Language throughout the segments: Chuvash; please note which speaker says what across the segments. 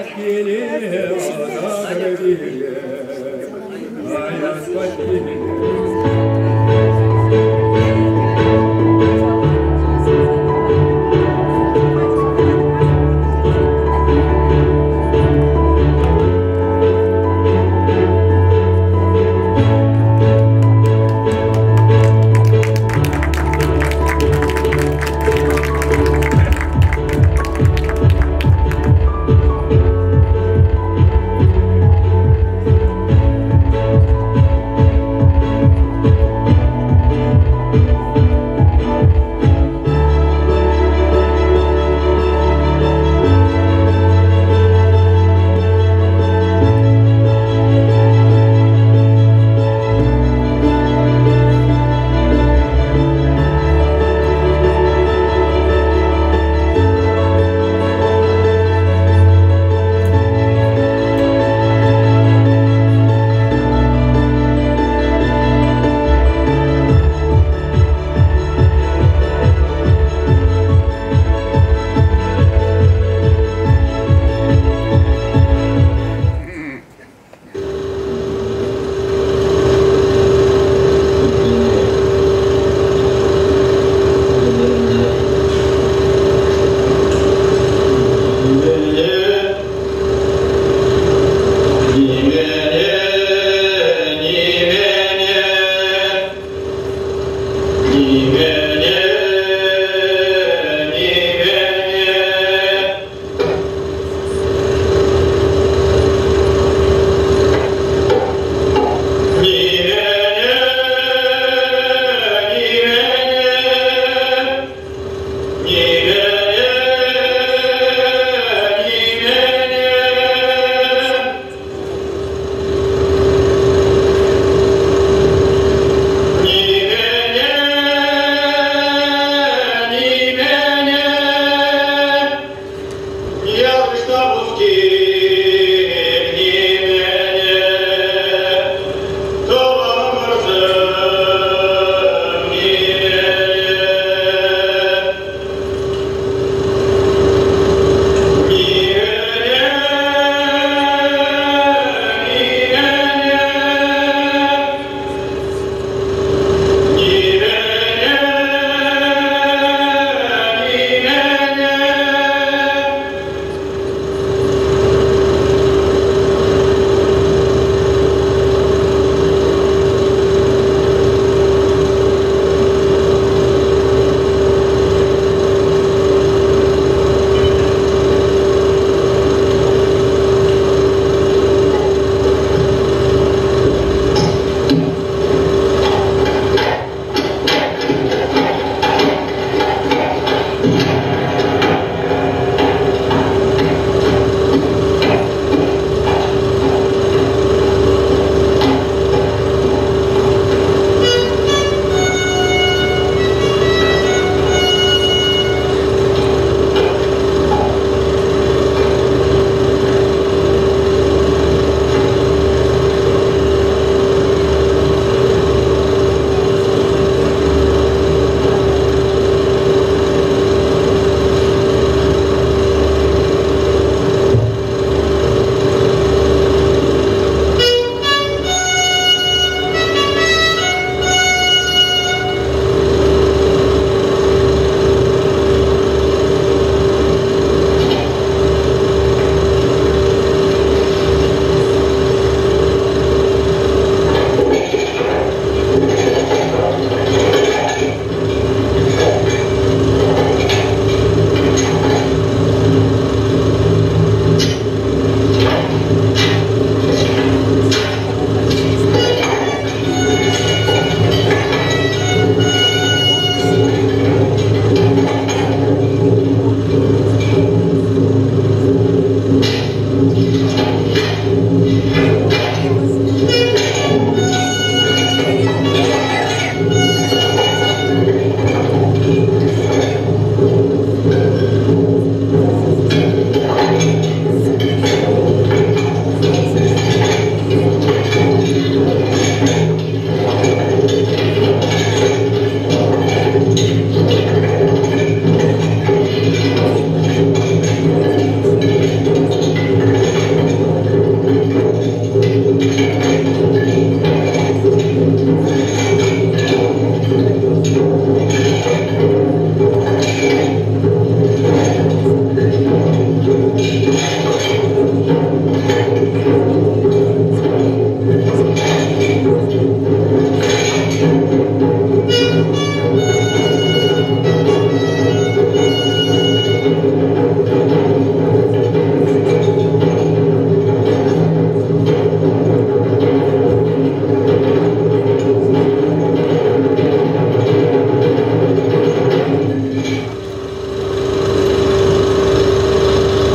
Speaker 1: киле, ӑсатӑр пире, каяс патне.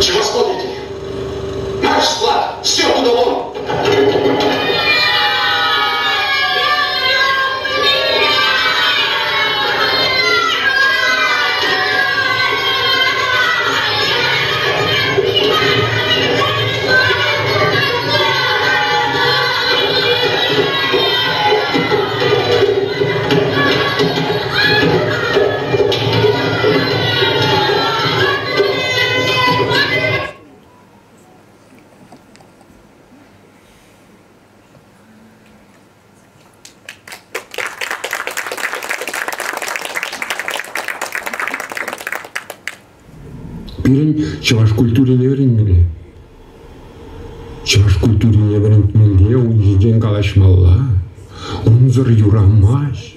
Speaker 2: Чего смотрите? Марш, склад! Все, туда вон!
Speaker 3: Пирӗн чӑваш культурине вӗренмелле. Чӑваш культурине вӗрентмелле, ун ҫинчен калаҫмалла. Унсӑр юрамасть.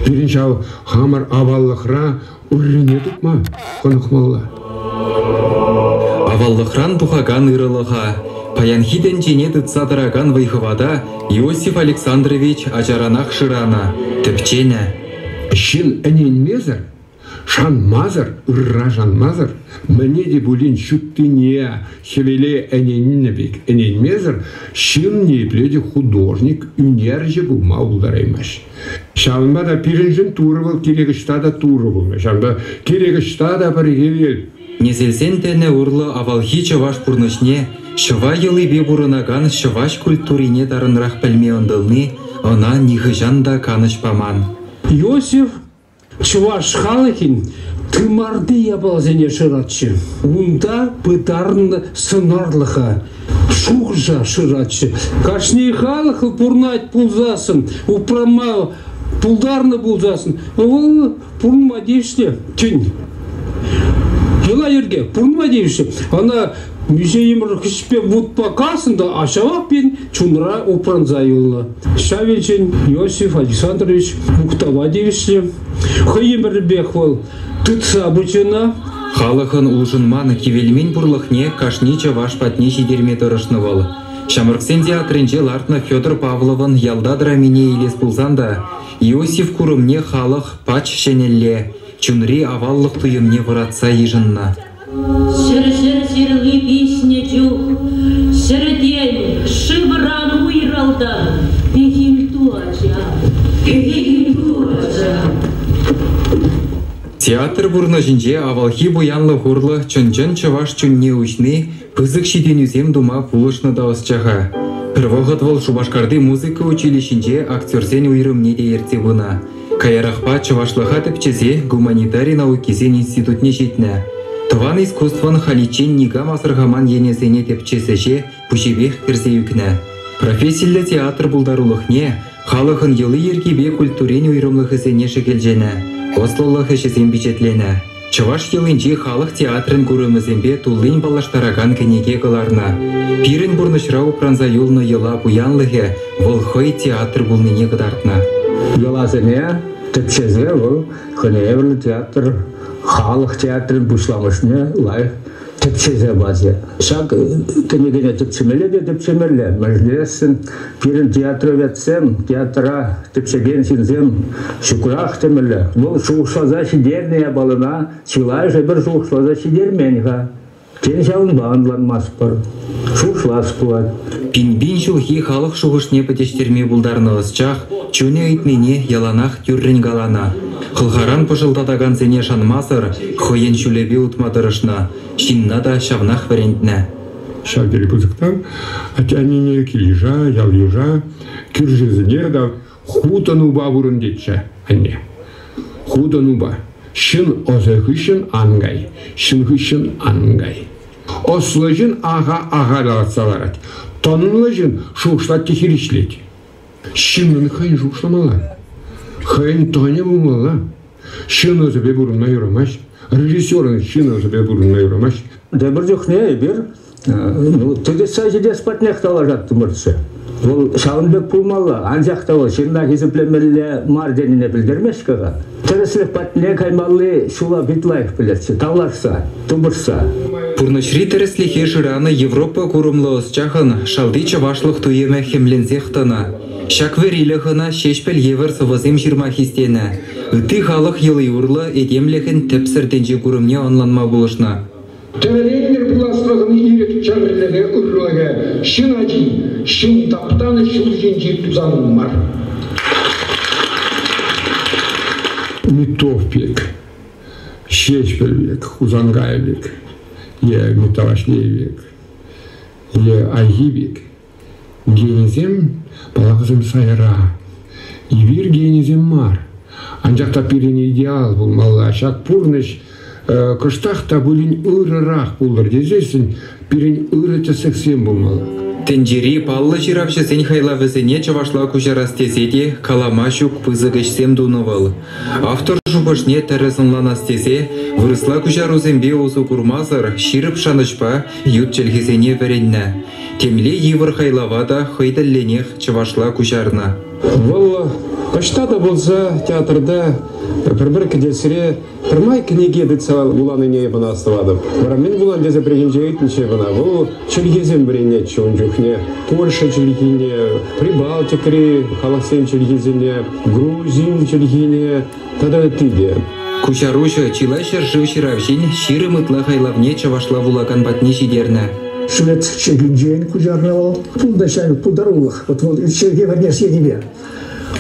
Speaker 3: Пирӗн ҫав хамӑр аваллӑхра ыррине тупма хӑнӑхмалла.
Speaker 4: Аваллӑхран тухакан ырӑлӑха, паянхи тӗнчене тытса тӑракан вӑй-хӑвата Иосиф Александрович ачаранах шыранӑ, тӗпченӗ.
Speaker 3: Ҫын ӗненмесӗр Шанмасӑр, ырра шанмасӑр, мӗне те пулин ҫуттине, хӗвеле ӗненнӗ пек ӗненмесӗр ҫын ниепле те художник, ӳнерҫӗ пулма пултараймасть. Ҫавӑнпа та пирӗншӗн Турӑ вӑл кирек ӑҫта та Турӑ пулнӑ. Ҫавӑнпа кирек ӑҫта та пӗр хӗвел.
Speaker 4: Несӗлсен тӗнӗ урлӑ авалхи чӑваш пурнӑҫне, ҫӑва йӑлипе пурӑнакан ҫӑваҫ культурине тарӑнрах пӗлме ӑнтӑлни ӑна нихӑҫан та канӑҫ паман.
Speaker 5: Иосиф Чӑваш халӑхӗн тымарти япаласене шыратчӗ. Унта пытарнӑ сӑнарлӑха, шухӑша шыратчӗ. Кашни халӑх пурӑнать пулсассӑн, упрама пултарнӑ пулсассӑн, вӑл пурӑнма тивӗҫлӗ тӗн. Йӑла-йӗрке пурӑнма тивӗҫлӗ. Ӑна миҫе хӗҫпе вутпа каснӑ та, а ҫавах пин чунра упранса юлнӑ. Ҫав енчен Иосиф Александрович мухтава тивӗҫлӗ. Хӑй ӗмӗрӗпех вӑл тытса пычӗ ӑна.
Speaker 4: Халӑхӑн улшӑнман, кивелмен пурлӑхне кашни чӑваш патне ҫитерме тӑрӑшнӑ вӑл. Ҫамрӑксен театрӗнче лартнӑ Федор Павловӑн Ялта драмине илес пулсан та Иосиф курӑмне халӑх пач ҫӗнӗлле, чунри аваллӑх туйӑмне вӑратса йышӑннӑ.
Speaker 6: Ҫӗр-ҫӗр ҫырли пиҫнӗ чух ҫӗртен, шывран уйрӑлтӑм. Пехил ту, ача, пехил ту, ача.
Speaker 4: Театр пурнӑҫӗнче авалхи пуянлӑх урлӑ чӑн-чӑн чӑваш чунне уҫни пысӑк ҫитӗнӳсем тума пулӑшнӑ та ӑсчаха. Пӗр вӑхӑт вӑл Шупашкарти музыка училищинче актерсен уйрӑмне те ертсе пынӑ. Каярахпа чӑвашлӑха тӗпчесе гуманитари наукисен институтне ҫитнӗ. Тӑван искусствӑн халиччен никам асӑрхаман енӗсене тӗпчес ӗҫе пуҫӗпех кӗрсе ӳкнӗ. Профессиллӗ театр пултарулӑхне, халӑхӑн йӑли-йӗркипе культурин уйрӑмлӑхӗсене шӗкӗлченӗ, ӑслӑлӑх ӗҫӗсем пичетленӗ. Чӑваш йӑлинчи халӑх театрӗн курӑмӗсемпе туллин паллаштаракан кӗнеке кӑларнӑ. Пирӗн пурнӑҫра упранса юлнӑ йӑла пуянлӑхӗ вӑл хӑй театр пулнине кӑтартнӑ.
Speaker 7: Йӑласене тӗпчесе вӑл хӑйне евӗрлӗ театр, халӑх театрӗн пуҫламӑшне лайӑх тӗпчесе пачӗ. Ҫак кӗнекене тӗпчемелле те тӗпчемелле. Мӗншӗн пирӗн театроведсем, театра тӗпчекен ҫынсем ҫукрах темелле. Вӑл шухӑшласа ҫитернӗ япалана чылайӑшӗ пӗр шухӑшласа ҫитермен-ха. Тен, ҫавӑнпа ӑнланмастпӑр. Шухӑшлас пулать.
Speaker 4: Пин-пин ҫулхи халӑх шухӑшне пӗтӗҫтерме пултарнӑ ӑсчах чунӗ ыйтнине яланах тӳррӗн каланӑ. Хӑлхаран пӑшӑлтатакансене шанмасӑр хӑйӗн ҫулӗпе утма тӑрӑшнӑ, ҫынна та ҫавнах вӗрентнӗ.
Speaker 3: Ҫав тери пысӑк тав атте-аннене, кил-йыша, ял-йыша, кӳршӗсене та хутӑн упа вырӑн тетчӗ анне. Хутӑн упа. Ҫын ӑсӗ хыҫҫӑн ан кай, ҫын хыҫҫӑн ан кай. Ӑслӑ ҫын аха-аха лартса ларать. Тӑнлӑ ҫын шухӑшлать те хирӗҫлет. Ҫыннӑн хӑйӗн шухӑшламалла, хӑйӗн тӑнӗ пулмалла. Ҫын ӑсӗпе пурӑнма юрамасть, режиссерӑн ҫын ӑсӗпе пурӑнма юрамасть.
Speaker 7: Тепӗр чухне эпир ну, тӗкӗтсе ҫитес патнех тавлашаттӑмӑрччӗ. Вӑл ҫавӑн пек пулмалла, анчах та вӑл ҫынна хисеплемелле мар тенине пӗлтермест-ха. Тӗрӗслӗх патне каймалли ҫула пит лайӑх пӗлетчӗ, тавлашса, тупӑшса.
Speaker 4: Пурнӑҫри тӗрӗслӗхе шыранӑ Европа курӑмлӑ ӑсчахӑн шалти чӑвашлӑх туйӑмӗ хӗмленсех тӑнӑ. Ҫак вӗрилӗх ӑна Ҫеҫпӗл евӗр сӑвӑсем ҫырма хистенӗ. Ытти халӑх йӑли урлӑ этемлӗхӗн тӗпсӗр тӗнче курӑмне ӑнланма пулӑшнӑ.
Speaker 3: Тӗлӗнетӗр пуласлӑхӑн ирӗк-чӗрлӗхӗ, ырлӑхӗ, ҫын ачи, ҫын таптанӑ ҫул ҫинчи тусан мар. Миттов пек, Ҫеҫпӗл пек, Хусанкай пек, е Митта Ваҫлей пек, е Айхи пек генисем, паллах, вӗсем сайра. Эпир генисем мар. Анчах та пирӗн идеал пулмалла. Ҫак пурнӑҫ кӑштах та пулин ырӑрах пултӑр тесессӗн пирӗн ырӑ тӗслӗхсем пулмалла.
Speaker 4: Тӗнчери паллӑ ҫыравҫӑсен хайлавӗсене чӑвашла куҫарас тесе те калама ҫук пысӑк ӗҫсем тунӑ вӑл. Автор шухӑшне тӗрӗс ӑнланас тесе вырӑсла куҫарусемпе усӑ курмасӑр ҫирӗп шанӑҫпа ют чӗлхесене вӗреннӗ. Темле йывӑр хайлава та хӑй тӗллӗнех чӑвашла куҫарнӑ.
Speaker 1: Вӑл ӑҫта та пулса театрта пӗр-пӗр кӗтесре пӗрмай кӗнеке тытса вуланине эп ӑна астӑватӑп. Вара мӗн вулан тесе пӗррехинче ыйтнӑччӗ эп ӑна. Вӑл чӗлхесем вӗренетчӗ ун чухне. Польша чӗлхине, Прибалтикӑри халӑхсен чӗлхисене, грузин чӗлхине тата ытти те.
Speaker 4: Куҫаруҫӑ чылай ҫӗршыв ҫыравҫин 20 ытла хайлавне чӑвашла вулакан патне ҫитернӗ.
Speaker 8: Швед чӗлхинчен куҫарнӑ вӑл. Пулнӑ ҫав пултарулӑх. Вот вӑл чӗлхе вӗренес енӗпе.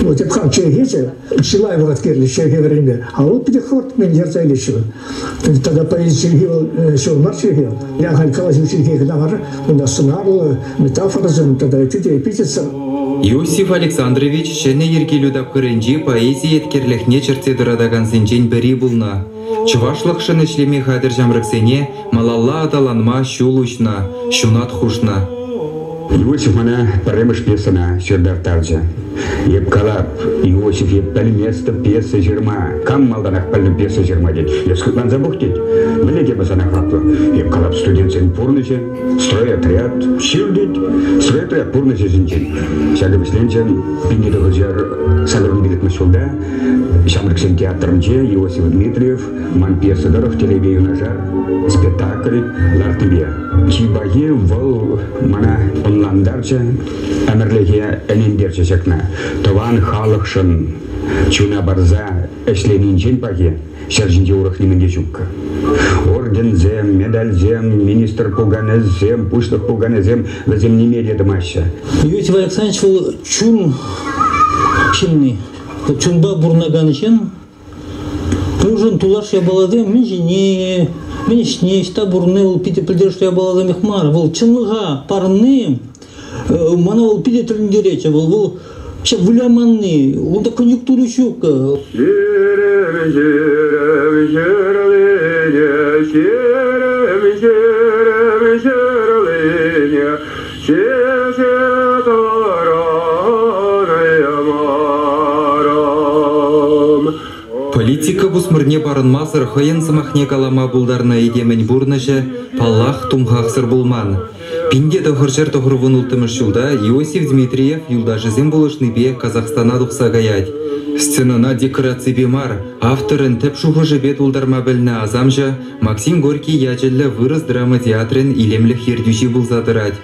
Speaker 8: Вот эп хам чӗлхечӗ чылай вӑхӑт кирлӗ чӗлхе вӗренме. А вӑл питӗ хӑвӑрт мӗн ярса илеҫҫӗ. Тата поэзи чӗлхи вӑл ҫӑмӑл мар чӗлхе. Я халь калаҫу чӗлхи кӑна мар, унта сӑнарлӑ метафорӑсем тата ытти те эпитетсем.
Speaker 4: Иосиф Александрович ҫӗнӗ йӗркелӳ тапхӑрӗнчи поэзи еткерлӗхне чӗртсе тӑратакансенчен пӗри пулнӑ. Чӑвашлӑхшӑн ӗҫлеме хатӗр ҫамрӑксене малалла аталанма ҫул уҫнӑ, ҫунат хушнӑ.
Speaker 9: Иосиф мана пӗрремӗш пьесӑна ҫыртарттарчӗ. Эп калап, Иосиф, эп пӗлместӗп пьеса ҫырма. Кам малтанах пӗлнӗ пьеса ҫырма тет. Эс хытланса пӑх тет. Мӗнле тема сана хаклӑ? Эп калап, студентсен пурнӑҫӗ, стройотряд, ҫыр тет. Стройотряд пурнӑҫӗ ҫинчен. Ҫакӑ вӗҫленчӗ 1985 ҫулта Ҫамрӑксен театрӗнче Иосиф Дмитриев ман пьеса тӑрӑх телейпе юнашар спектакль лартнипе. Чи пахи вӑл мана ӑнлантарчӗ, ӗмӗрлӗхе ӗнентерчӗ ҫакна. Тӑван халӑхшӑн чуна парса ӗҫленинчен пахи ҫӗр ҫинче урӑх нимӗн те ҫуккӑ. Орденсем, медальсем, министр пуканӗсем, пуҫлӑх пуканӗсем вӗсем ниме те тӑмаҫҫӗ.
Speaker 10: Иосиф Александрович вӑл чун ҫынни. Чунпа пурӑнакан ҫын. Уншӑн тулаш япаласем мӗн ҫине, мӗн ӗҫне, ӑҫта пурӑнни вӑл питӗ пӗлтерӗшлӗ япаласемех мар. Вӑл чӑнлӑха парӑнни мана вӑл питӗ тӗлӗнтеретчӗ. Вӑл вӑл ҫав выляманни, унта конъюнктура ҫук.
Speaker 1: Ҫерем, ҫерем, ҫӗрлине, ҫерем, ҫерем, ҫӗрлине, ҫеҫе тӑранаймарӑм.
Speaker 4: Политика пусмӑрне парӑнмасӑр хӑйӗн сӑмахне калама пултарнӑ этемӗн пурнӑҫӗ, паллах, тумхахсӑр пулман. 1996 ҫулта Иосиф Дмитриев юлташӗсем пулӑшнипе Казахстана тухса каять. Сценӑна декораципе мар, авторӑн тӗп шухӑшӗпе тултарма пӗлнӗ асамҫӑ Максим Горький ячӗллӗ вырӑс драма театрӗн илемлӗх ертӳҫи пулса тӑрать.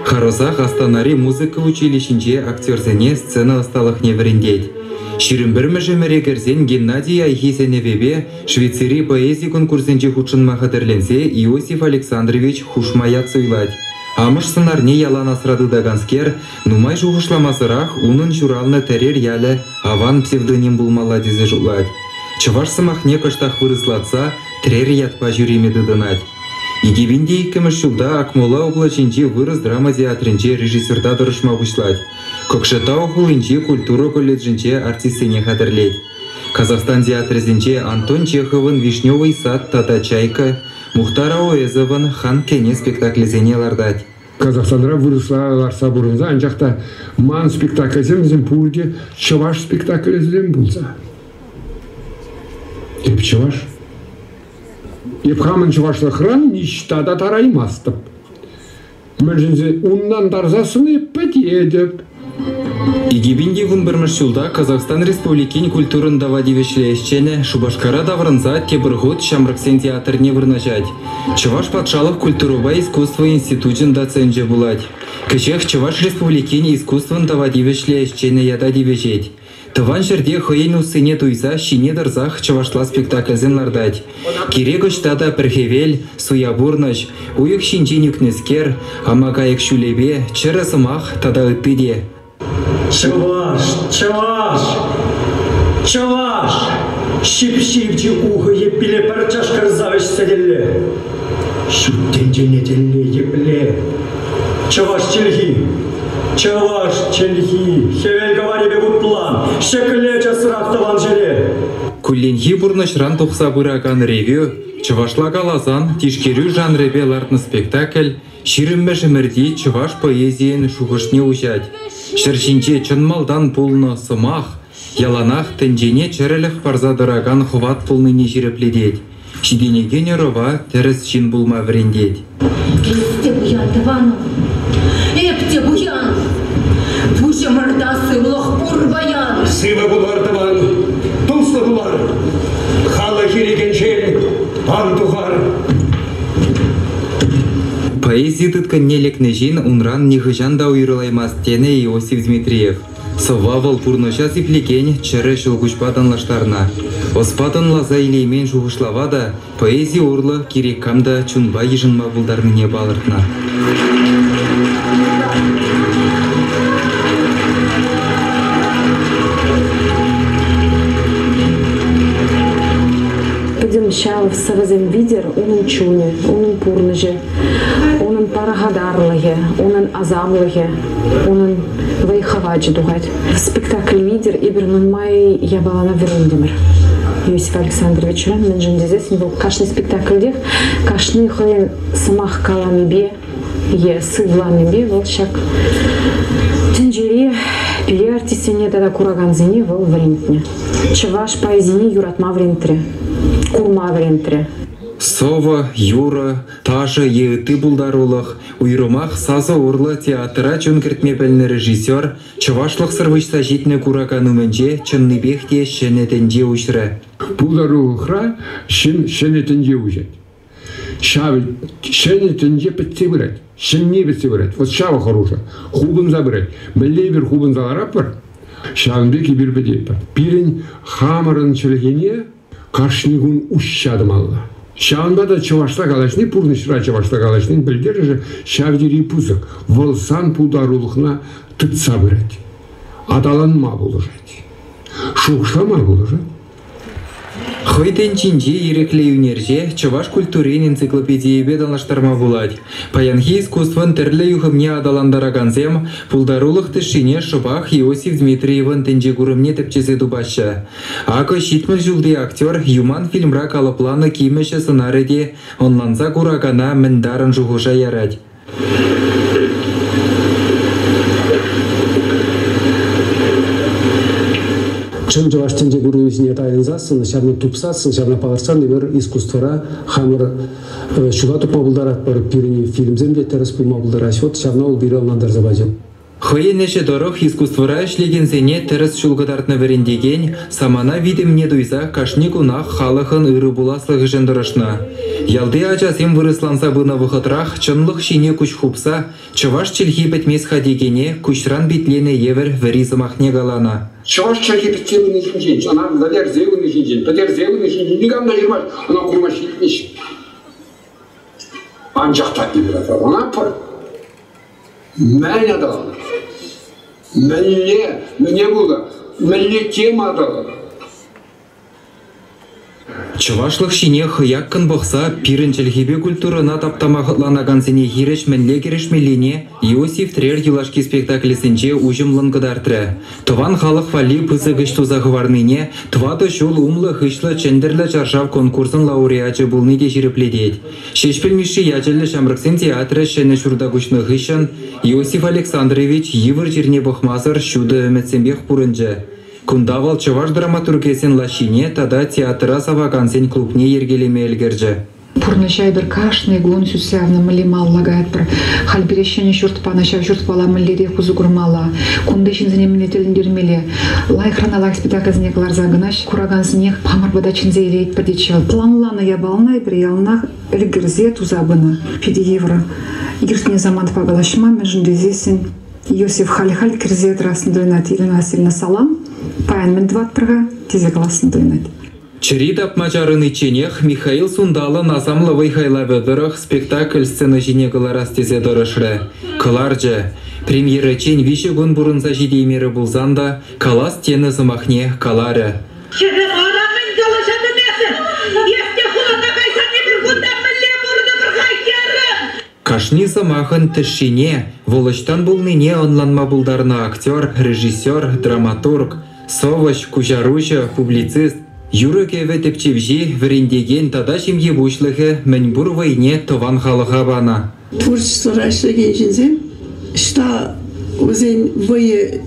Speaker 4: Харӑсах Астанари музыка училищинче актерсене сцена ӑсталӑхне вӗрентет. 21-мӗш ӗмӗре кӗрсен Геннадий Айхи сӗнӗвӗпе Швецири поэзи конкурсӗнче хутшӑнма хатӗрленсе Иосиф Александрович хушма ят суйлать. Амӑш сӑнарне ялан асра тытаканскер нумай шухӑшламасӑрах унӑн ҫуралнӑ Тӗрер ялӗ аван псевдоним пулмалла тесе шутлать. Чӑваш сӑмахне кӑштах вырӑслатса Трер ятпа ҫӳреме тытӑнать. 2002 ҫулта Акмола облаҫӗнчи вырӑс драма театрӗнче режиссерта тӑрӑшма пуҫлать. Кокшетау хулинчи культура колледжӗнче артистсене хатӗрлет. Казахстан театрӗсенче Антон Чеховӑн «Вишневый сад» тата «Чайка», Мухтар Ауэзовӑн «Хан Кене» спектаклӗсене лартать.
Speaker 3: Казахстанра вырӑсла ларса пурӑнса, анчах та ман спектакльсем вӗсем пурте чӑваш спектаклӗсем пулса. Эп чӑваш. Эп хамӑн чӑвашлӑхран ниҫта та тараймастӑп. Мӗншӗн унтан тарсассӑн эп пӗтетӗп.
Speaker 4: 2011 ҫулта Казахстан Республикин культурӑн тава тивӗҫлӗ ӗҫченӗ Шупашкара таврӑнса тепӗр хут Ҫамрӑксен театрне вырнаҫать. Чӑваш патшалӑх культурӑпа искусство институчӗн доценчӗ пулать. Кӗҫех Чӑваш Республикин искусствӑн тава тивӗҫлӗ ӗҫченӗ ята тивӗҫет. Тӑван ҫӗрте хӑйӗн уссине туйса ҫине тӑрсах чӑвашла спектакльсем лартать. Кирек ӑҫта та пӗр хӗвел, суя пурнӑҫ, уйӑх ҫинчен ӳкнӗскер, ама кайӑк ҫулӗпе, чӗрӗ сӑмах тата ытти те.
Speaker 11: Чӑваш, чӑваш, чӑваш! Ҫип-ҫивчӗ ухӑ йӗппиле пӗр чашкӑрса вӗҫсе тӗлле. Ҫут тӗнчене тӗлле епле. Чӑваш чӗлхи, чӑваш чӗлхи, хӗвел кӑварӗ пек утлан, ҫӗкле часрах тӑван ҫӗре.
Speaker 4: Кулленхи пурнӑҫран тухса пыракан ревю, чӑвашла каласан, тишкерӳ жанрӗпе лартнӑ спектакль ҫирӗммӗш ӗмӗрти чӑваш поэзийӗн шухӑшне уҫать. Ҫӗр ҫинче чӑн малтан пулнӑ сӑмах яланах тӗнчене чӗрӗлӗх парса тӑракан хӑват пулнине ҫирӗплетет, ҫитӗнекен ӑрӑва тӗрӗс ҫын пулма вӗрентет.
Speaker 6: Эс те пуян, тӑванӑм, эп те пуян. Пуҫӑмӑрта сывлӑх пур паян.
Speaker 12: Сывӑ пулар, тӑван, туслӑ пулар. Халӑх ирӗкӗнчен ан тухар.
Speaker 4: Поэзи тыткӑнне лекнӗ ҫын унран нихӑҫан та уйрӑлаймасть, тенӗ Иосиф Дмитриев. Сӑвва вӑл пурнӑҫа сиплекен чӗрӗ ҫӑлкуҫпа танлаштарнӑ. Ӑспа тӑнласа илеймен шухӑшлава та поэзи урлӑ кирек кам та чунпа йышӑнма пултарнине палӑртнӑ.
Speaker 13: Пӗтӗм ҫав сӑвӑсем витӗр унӑн чунӗ, унӑн пурнӑҫӗ, унӑн пархатарлӑхӗ, унӑн асамлӑхӗ, унӑн вӑй-хӑвачӗ тухать. Спектакль витӗр эпир нумай япалана вӗрентӗмӗр. Иосиф Александровичран мӗншӗн тесессӗн вӑл кашни спектакльтех кашни хӑйӗн сӑмах каланипе е сывланипе вӑл ҫак тӗнчере пире артистсене тата куракансене вӑл вӗрентнӗ. Чӑваш поэзине юратма вӗрентрӗ, курма вӗрентрӗ.
Speaker 4: Сӑвӑ, юрӑ, ташӑ е ытти пултарулӑх, уйрӑмах сасӑ урлӑ театра чун кӗртме пӗлнӗ режиссер чӑвашлӑхсӑр выҫса ҫитнӗ куракан умӗнче чӑннипех те ҫӗнӗ тӗнче уҫрӗ.
Speaker 3: Пултарулӑхра ҫын ҫӗнӗ тӗнче уҫать. Ҫав ҫӗнӗ тӗнче пӗтсе пырать, ҫӗнни пӗтсе пырать. Вот ҫавӑ хӑрушӑ. Хупӑнса пырать. Мӗнле эпир хупӑнса ларатпӑр, ҫавӑн пек эпир пӗтетпӗр. Пирӗн хамӑрӑн чӗлхене кашни кун уҫҫа тӑмалла. Ҫавӑнпа та чӑвашла калаҫни, пурнӑҫра чӑвашла калаҫнин пӗлтерӗшӗ ҫав тери пысӑк. Вӑл сан пултарулӑхна тытса пырать, аталанма пулӑшать, шухӑшлама пулӑшать.
Speaker 4: Хӑй тӗнчинчи ирӗклӗ ӳнерҫе чӑваш культурин энциклопедийӗпе танлаштарма пулать. Паянхи искусствӑн тӗрлӗ юхӑмне аталантаракансем пултарулӑх тӗшшине шӑпах Иосиф Дмитриевӑн тӗнчекурӑмне тӗпчесе тупаҫҫӗ. Акӑ 70 ҫулти актер Юман фильмра калӑпланӑ кимӗҫӗ сӑнарӗ те ӑнланса куракана мӗн тарӑн шухӑша ярать.
Speaker 1: Чӑн чӑваш тӗнче курӑмӗ ҫине тайӑнсассӑн, ҫавна тупсассӑн, ҫавна палӑртсан эпир искусствӑра хамӑр ҫула тупма пултаратпӑр, пирӗн фильмсем те тӗрӗс пулма пултараҫҫӗ. Вот ҫавна вӑл пире ӑнлантарса пачӗ.
Speaker 4: Хӑйӗн ӗҫӗ тӑрӑх искусствӑра ӗҫлекенсене тӗрӗс ҫул кӑтартнӑ вӗрентекен самана витӗмне туйса кашни кунах халӑхӑн ырӑ пуласлӑхӗшӗн тӑрӑшнӑ. Ялти ачасем вырӑсланса пынӑ вӑхӑтрах чӑнлӑх ҫине куҫ хупса чӑваш чӗлхи пӗтмест-ха текене куҫран питленӗ евӗр вӗри сӑмахне каланӑ.
Speaker 3: Чӑваш чӗлхи пӗтсе пыни ҫинчен, ӑна вӗлерсе пыни ҫинчен, пӗтерсе пыни ҫинчен никам та ҫырмасть, ӑна курма ҫитмест. Анчах та эпир аталанатпӑр. Мӗн аталанать? Мӗнле, мӗне пулнӑ? Мӗнле тема аталанать?
Speaker 4: Чӑвашлӑх ҫине хӑяккӑн пӑхса пирӗн чӗлхепе культурӑна таптама хӑтланакансене хирӗҫ мӗнле кӗрешмеллине Иосиф Трер юлашки спектаклӗсенче уҫӑмлӑн кӑтартрӗ. Тӑван халӑх валли пысӑк ӗҫ туса хӑварнине тӑватӑ ҫул умлӑ-хыҫлӑ Чӗнтӗрлӗ чаршав конкурсӑн лауреачӗ пулни те ҫирӗплетет. Ҫеҫпӗл Мишши ячӗллӗ ҫамрӑксен театрӗ ҫӗнӗ ҫурта куҫнӑ хыҫҫӑн Иосиф Александрович йывӑр чирне пӑхмасӑр ҫутӑ ӗмӗтсемпех пурӑнчӗ. Кунта вӑл чӑваш драматургӗсен лаҫҫине тата театра савакансен клубне йӗркелеме ӗлкӗрчӗ.
Speaker 14: Пурнӑҫа эпир кашни кун сӳтсе явнӑ мӗнле малалла каятпӑр. Халь пире ҫӗнӗ ҫурт панӑ, ҫав ҫуртпала мӗнлерех усӑ курмалла, кунти ҫынсене мӗнле тӗлӗнтермелле. Лайӑхран лайӑх спектакльсене кӑларса кӑна куракансене хамӑр пата чӗнсе илетпӗр тетчӗ вӑл. Планланӑ япалана эпир яланах ӗлкӗрсе туса пынӑ. Питӗ йывӑр иртнӗ самантпа калаҫма, мӗншӗн тесессӗн Иосиф халь-халь кӗрсе тӑрассӑн туйӑнать. Елена Васильевна, салам. Паян мӗн тӑватпӑр-ха? тесе калассӑн туйӑнать.
Speaker 4: Чӗри тапма чарӑничченех Михаил Сунталӑн асамлӑ вӑй хайлавӗ тӑрӑх спектакль сцена ҫине кӑларас тесе тӑрӑшрӗ. Кӑларчӗ. Премьерӑччен виҫӗ кун пурӑнса ҫитеймерӗ пулсан та калас тенӗ сӑмахне каларӗ.
Speaker 15: Чӗрӗ мана мӗн калаҫатӑн эсӗ? Эс те хулана кайсан эпир кунта мӗнле пурӑнӑпӑр-ха, хӗрӗм?
Speaker 4: Кашни сӑмахӑн тӗшшине, вӑл ӑҫтан пулнине ӑнланма пултарнӑ актер, режиссер, драматург, сӑвӑҫ, куҫаруҫӑ, публицист, юрӑ-кӗвӗ тӗпчевҫи, вӗрентекен тата ҫемье пуҫлӑхӗ мӗнпур вӑйне тӑван халӑха панӑ.
Speaker 16: Творчествӑра ӗҫлекен ҫынсем ӑҫта вӗсен вӑйӗ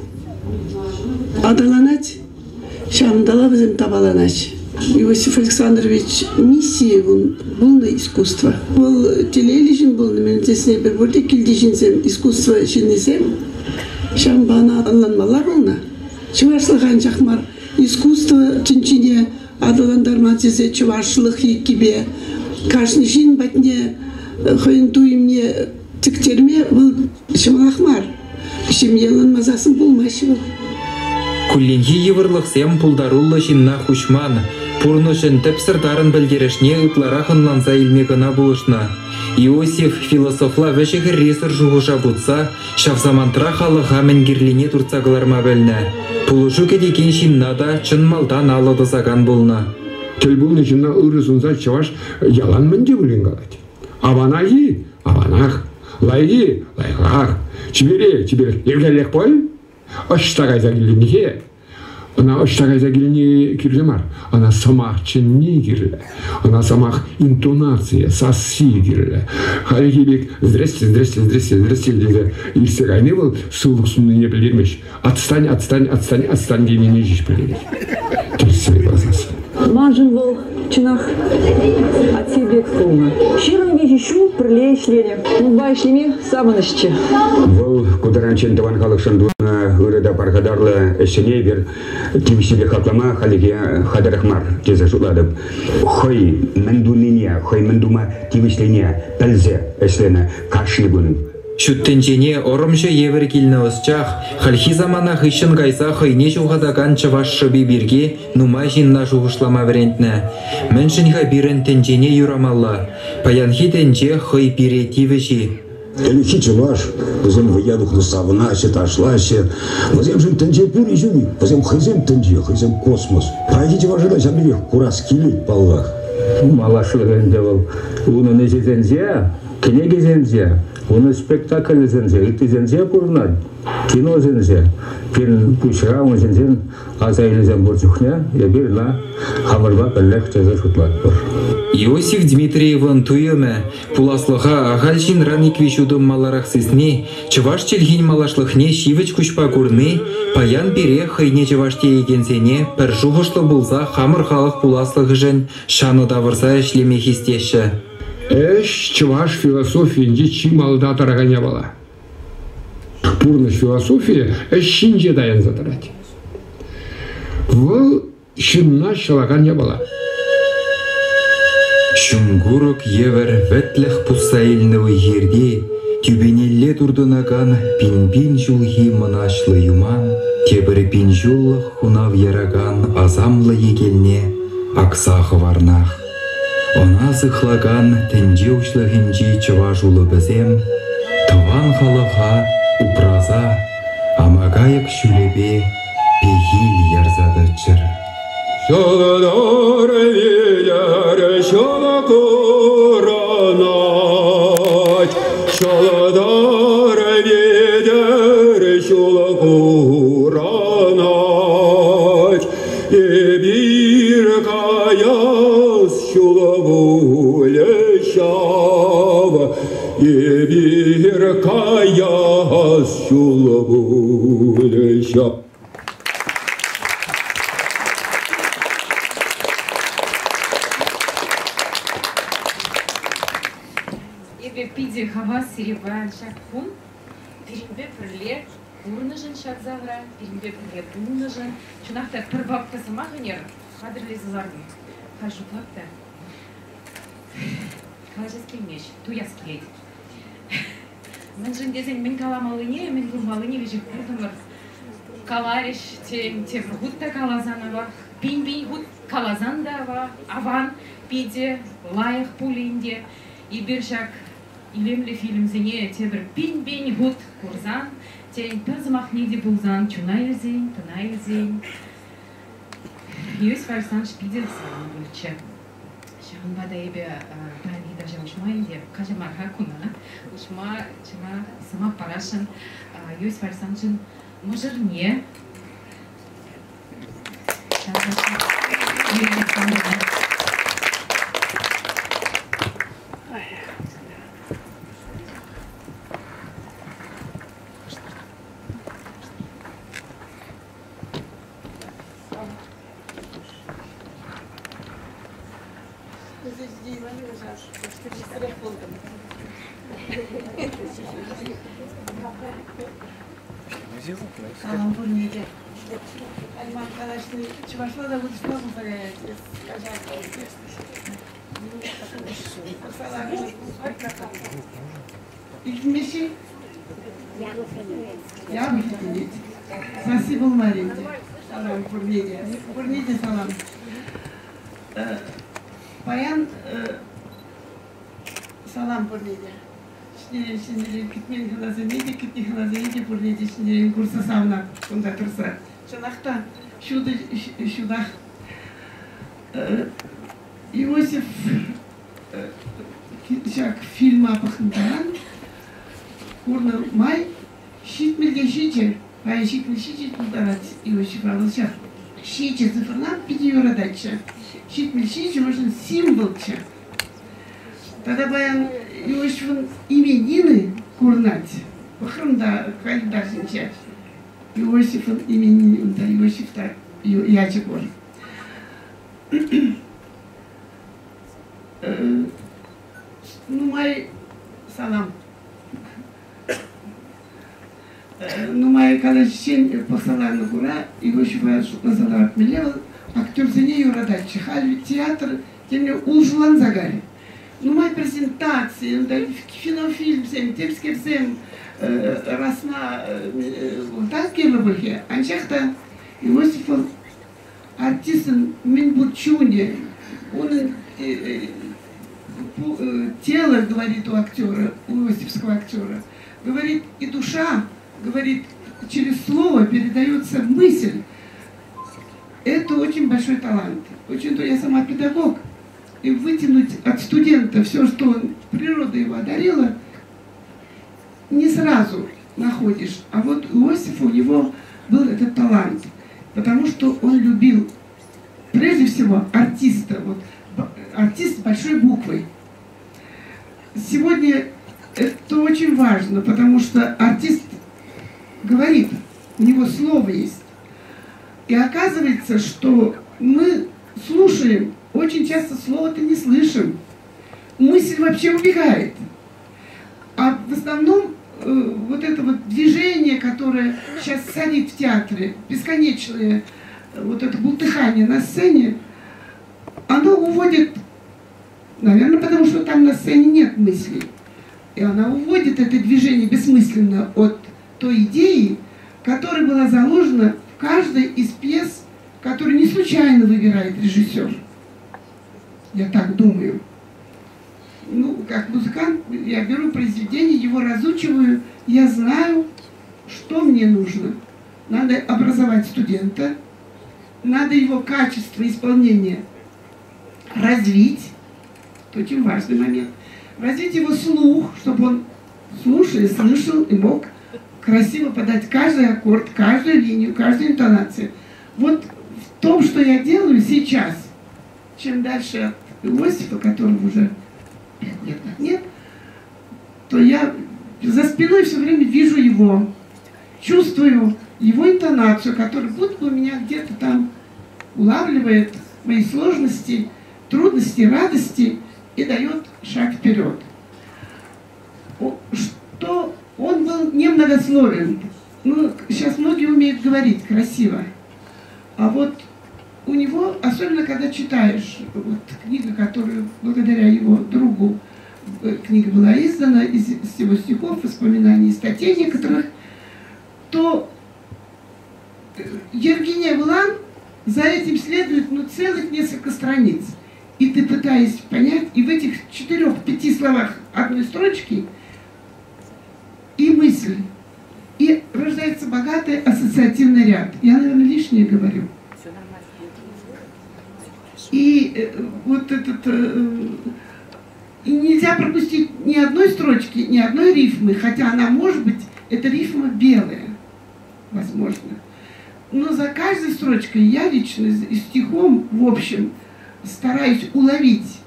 Speaker 16: аталанать, Ҫавӑнталла вӗсем тапаланаҫ. Иосиф Александрович миссийӗ пулнӑ искусство. Вӑл телейлӗ ҫын пулнӑ, мӗн тесен эпир пурте килти ҫынсем, искусство ҫыннисем. Ҫавӑнпа ӑна ӑнланмалла пулнӑ. Чӑвашлӑх анчах мар, искусство тӗнчине аталантарма тесе чӑвашлӑх еккипе кашни ҫын патне хӑйӗн туйӑмне тӗктерме вӑл ҫӑмӑлах мар. Ҫемье ӑнланмасассӑн пулмасть вӑл.
Speaker 4: Кулленхи йывӑрлӑхсем пултаруллӑ ҫынна хуҫман, пурнӑҫӑн тӗпсӗр тарӑн пӗлтерӗшне ытларах ӑнланса илме кӑна пулӑшнӑ. Иосиф философла вӗҫӗ-хӗррисӗр шухӑша путса ҫав самантра халӑха мӗн кирлине туртса кӑларма пӗлнӗ. Пулӑшу кӗтекен ҫынна та чӑн малтан алӑ тӑсакан пулнӑ.
Speaker 3: Тӗл пулнӑ ҫынна ырӑ сунса чӑваш ялан мӗн те пулин калать. Аванах-и? Аванах. Лайӑх-и? Лайӑхах. Чипере, чиперех. Йӗркеллех пуль? Ӑҫта кайса килнӗ-хе? Ӑна ӑҫта кайса килни кирлӗ мар. Ӑна сӑмах чӗнни кирлӗ. Ӑна сӑмах интонацийӗ, сасси кирлӗ. Хальхи пек здрасте, здрасте, здрасте, здрасте тесе иртсе кайни вӑл сывлӑх суннине пӗлтермест. Отстань, отстань, отстань, отстань тенине ҫеҫ пӗлтерет. Тӗрӗссипе каласассӑн.
Speaker 17: Маншӑн вӑл чӑнах атте пек пулнӑ. 23 ҫул пӗрле ӗҫленӗ. Унпа ӗҫлеме савӑнӑҫчӗ.
Speaker 9: Вӑл ку таранччен тӑван халӑхшӑн тунӑ ырӑ та пархатарлӑ ӗҫсене эпир тивӗҫлипе хаклама хальлӗхе хатӗрех мар тесе шутлатӑп. Хӑй мӗн тунине, хӑй мӗн тума тивӗҫлине пӗлсе ӗҫленӗ кашни кун.
Speaker 4: Ҫут тӗнчене ӑрӑмҫӑ евӗр килнӗ ӑсчах хальхи самана хыҫҫӑн кайса хӑйне ҫухатакан чӑваш шӑпи пирки нумай ҫынна шухӑшлама вӗрентнӗ. Мӗншӗн-ха пирӗн тӗнчене юрамалла? Паянхи тӗнче хӑй пире тивӗҫ-и?
Speaker 18: Ӗлӗкхи чӑваш, вӗсем вӑййа тухнӑ савӑнаҫҫӗ, ташлаҫҫӗ. Вӗсемшӗн тӗнче пур-и ҫук-и? Вӗсем хӑйсем тӗнче, хӑйсем космос. Паянхи чӑваша та ҫав пекех курас килет, паллах.
Speaker 7: Малашлӑх ӗнтӗ вӑл унӑн ӗҫӗсенче Кӗнекесенче, унӑн спектаклӗсенче, ыттисенче пурӑнать, киносенче. Пирӗн пуҫра ун ҫинчен аса илӳсем пур чухне эпир ӑна хамӑрпа пӗрлех тесе шутлатпӑр.
Speaker 4: Иосиф Дмитриевӑн туйӑмӗ, пуласлӑха ахаль ҫынран ик-виҫ утӑм маларах сисни, чӑваш чӗлхин малашлӑхне ҫивӗч куҫпа курни паян пире хӑйне чӑваш теекенсене пӗр шухӑшлӑ пулса хамӑр халӑх пуласлӑхӗшӗн ҫанӑ тавӑрса ӗҫлеме хистеҫҫӗ.
Speaker 3: Ӗҫ чӑваш философийӗнче чи малта тӑракан япала. Пурнӑҫ философийӗ ӗҫ ҫинче таянса тӑрать. Вӑл ҫынна ҫӑлакан япала.
Speaker 4: Ҫумкурӑк евӗр вӗтлӗх пусса илнӗ уй-хирти тӳпенелле туртӑнакан пин-пин ҫулхи мӑнаҫлӑ юман тепӗр пин ҫуллӑх хунав яракан асамлӑ йӗкелне акса хӑварнах. Ӑна сыхлакан тӗнче уҫлӑхӗнчи чӑваш улӑпӗсем тӑван халӑха упраса амакайӑк ҫулӗпе пехил ярса тӑччӑр.
Speaker 3: Ҫӑлтӑр витӗр. Эпир каяс ҫула пулӗ ҫав, эпир каяс ҫула пулӗ ҫав.
Speaker 19: Эпӗ питӗ хавас сире паян ҫак кун пирӗнпе пӗрле курнӑшӑн ҫак залра, пирӗнпе пӗрле пулнӑшӑн. Чӑнах та пӗр папка сӑмах ӗнер хатӗрлесе лартӑм. Халь шутлап та калаҫас килмест, туяс килет. Мӗншӗн тесен мӗн каламаллине, мӗн курмаллине веҫех куртӑмӑр. Каларӗҫ, тен, тепӗр хут та каласан авах, пин-пин хут каласан та авах, аван, питӗ лайӑх пулин те. Эпир ҫак илемлӗ фильмсене тепӗр пин-пин хут курсан, тен, пӗр сӑмахне те пулсан чуна илсен, тӑна илсен, Иосиф Александрович питӗ савӑннӑ пулӗччӗ. Ҫавӑнпа та эпӗ паянхи каҫа уҫма ӗнтӗ, каҫа мар-ха куна, уҫма чӑнах сӑмах парасшӑн Иосиф Александровичӑн мӑшӑрне. Юрий Александровна.
Speaker 16: Салам пурне те. Альман калаҫни чӑвашла та вырӑсла пулса каять. Илтмеҫ-и? Япӑх илтӗнет. Сасси пулмарӗ ӗнтӗ. Салам пурне те. Пурне те салам. Паян салам пурне те. Ҫӗнӗрен ҫӗнӗрен кӗтмен хӑнасене те, кӗтнӗ хӑнасене те пурне те ҫӗнӗрен курса савнӑ кунта тӑрса. Чӑнах та ҫутӑ ҫутах. Иосиф ҫак фильма пӑхнӑран курнӑ май 77, паян 77 тултарать Иосиф Павлович ҫак ҫичӗ цифрӑна питӗ юрататчӗ. 77 уншӑн символччӗ. Тата паян Иосифӑн именины курӑнать. Пӑхрӑм та календарь ҫинче. Иосифӑн именини унта Иосиф та ячӗ пур. Нумай салам. Нумай калаҫиччен пӑхса ларнӑ кура Иосифа шутласа ларать. Мӗнле вӑл актерсене юрататчӗ. Халь театр темле улшӑланса кайрӗ. Нумай презентаци, унта кинофильмсем, темскерсем расна унта кирлӗ пуль-ха. Анчах та Иосиф вӑл артистӑн мӗн пур чунӗ, унӑн тело, говорит у актера, у иосифского актера, говорит и душа, говорит, через слово передается мысль. Это очень большой талант. Очень, я сама педагог. И вытянуть от студента все, что он, природа его одарила, не сразу находишь. А вот у Иосифа у него был этот талант, потому что он любил прежде всего артиста, вот, артист с большой буквой. Сегодня это очень важно, потому что артист говорит, у него слово есть. И оказывается, что мы слушаем, очень часто слово-то не слышим. Мысль вообще убегает. А в основном вот это вот движение, которое сейчас царит в театре, бесконечное вот это бултыхание на сцене, оно уводит, наверное, потому что там на сцене нет мыслей. И она уводит это движение бессмысленно от той идеи, которая была заложена в каждой из пьес, которую не случайно выбирает режиссер. Я так думаю. Ну, как музыкант, я беру произведение, его разучиваю, я знаю, что мне нужно. Надо образовать студента, надо его качество исполнения развить, это очень важный момент, развить его слух, чтобы он, слушая, слышал и мог красиво подать каждый аккорд, каждую линию, каждую интонацию. Вот в том, что я делаю сейчас, чем дальше от Иосифа, которого уже пять лет как нет, то я за спиной все время вижу его, чувствую его интонацию, которая будто бы меня где-то там улавливает мои сложности, трудности, радости и дает шаг вперед. Что он был немногословен. Ну, сейчас многие умеют говорить красиво. А вот у него, особенно когда читаешь, вот книга, которую благодаря его другу книга была издана, из его стихов, воспоминаний, статей некоторых, то Евгения Вулан за этим следует ну, целых несколько страниц. И ты пытаясь понять, и в этих четырех-пяти словах одной строчки и мысль, и рождается богатый ассоциативный ряд. Я, наверное, лишнее говорю. И вот этот... И нельзя пропустить ни одной строчки, ни одной рифмы, хотя она может быть, эта рифма белая, возможно. Но за каждой строчкой я лично и стихом, в общем, стараюсь уловить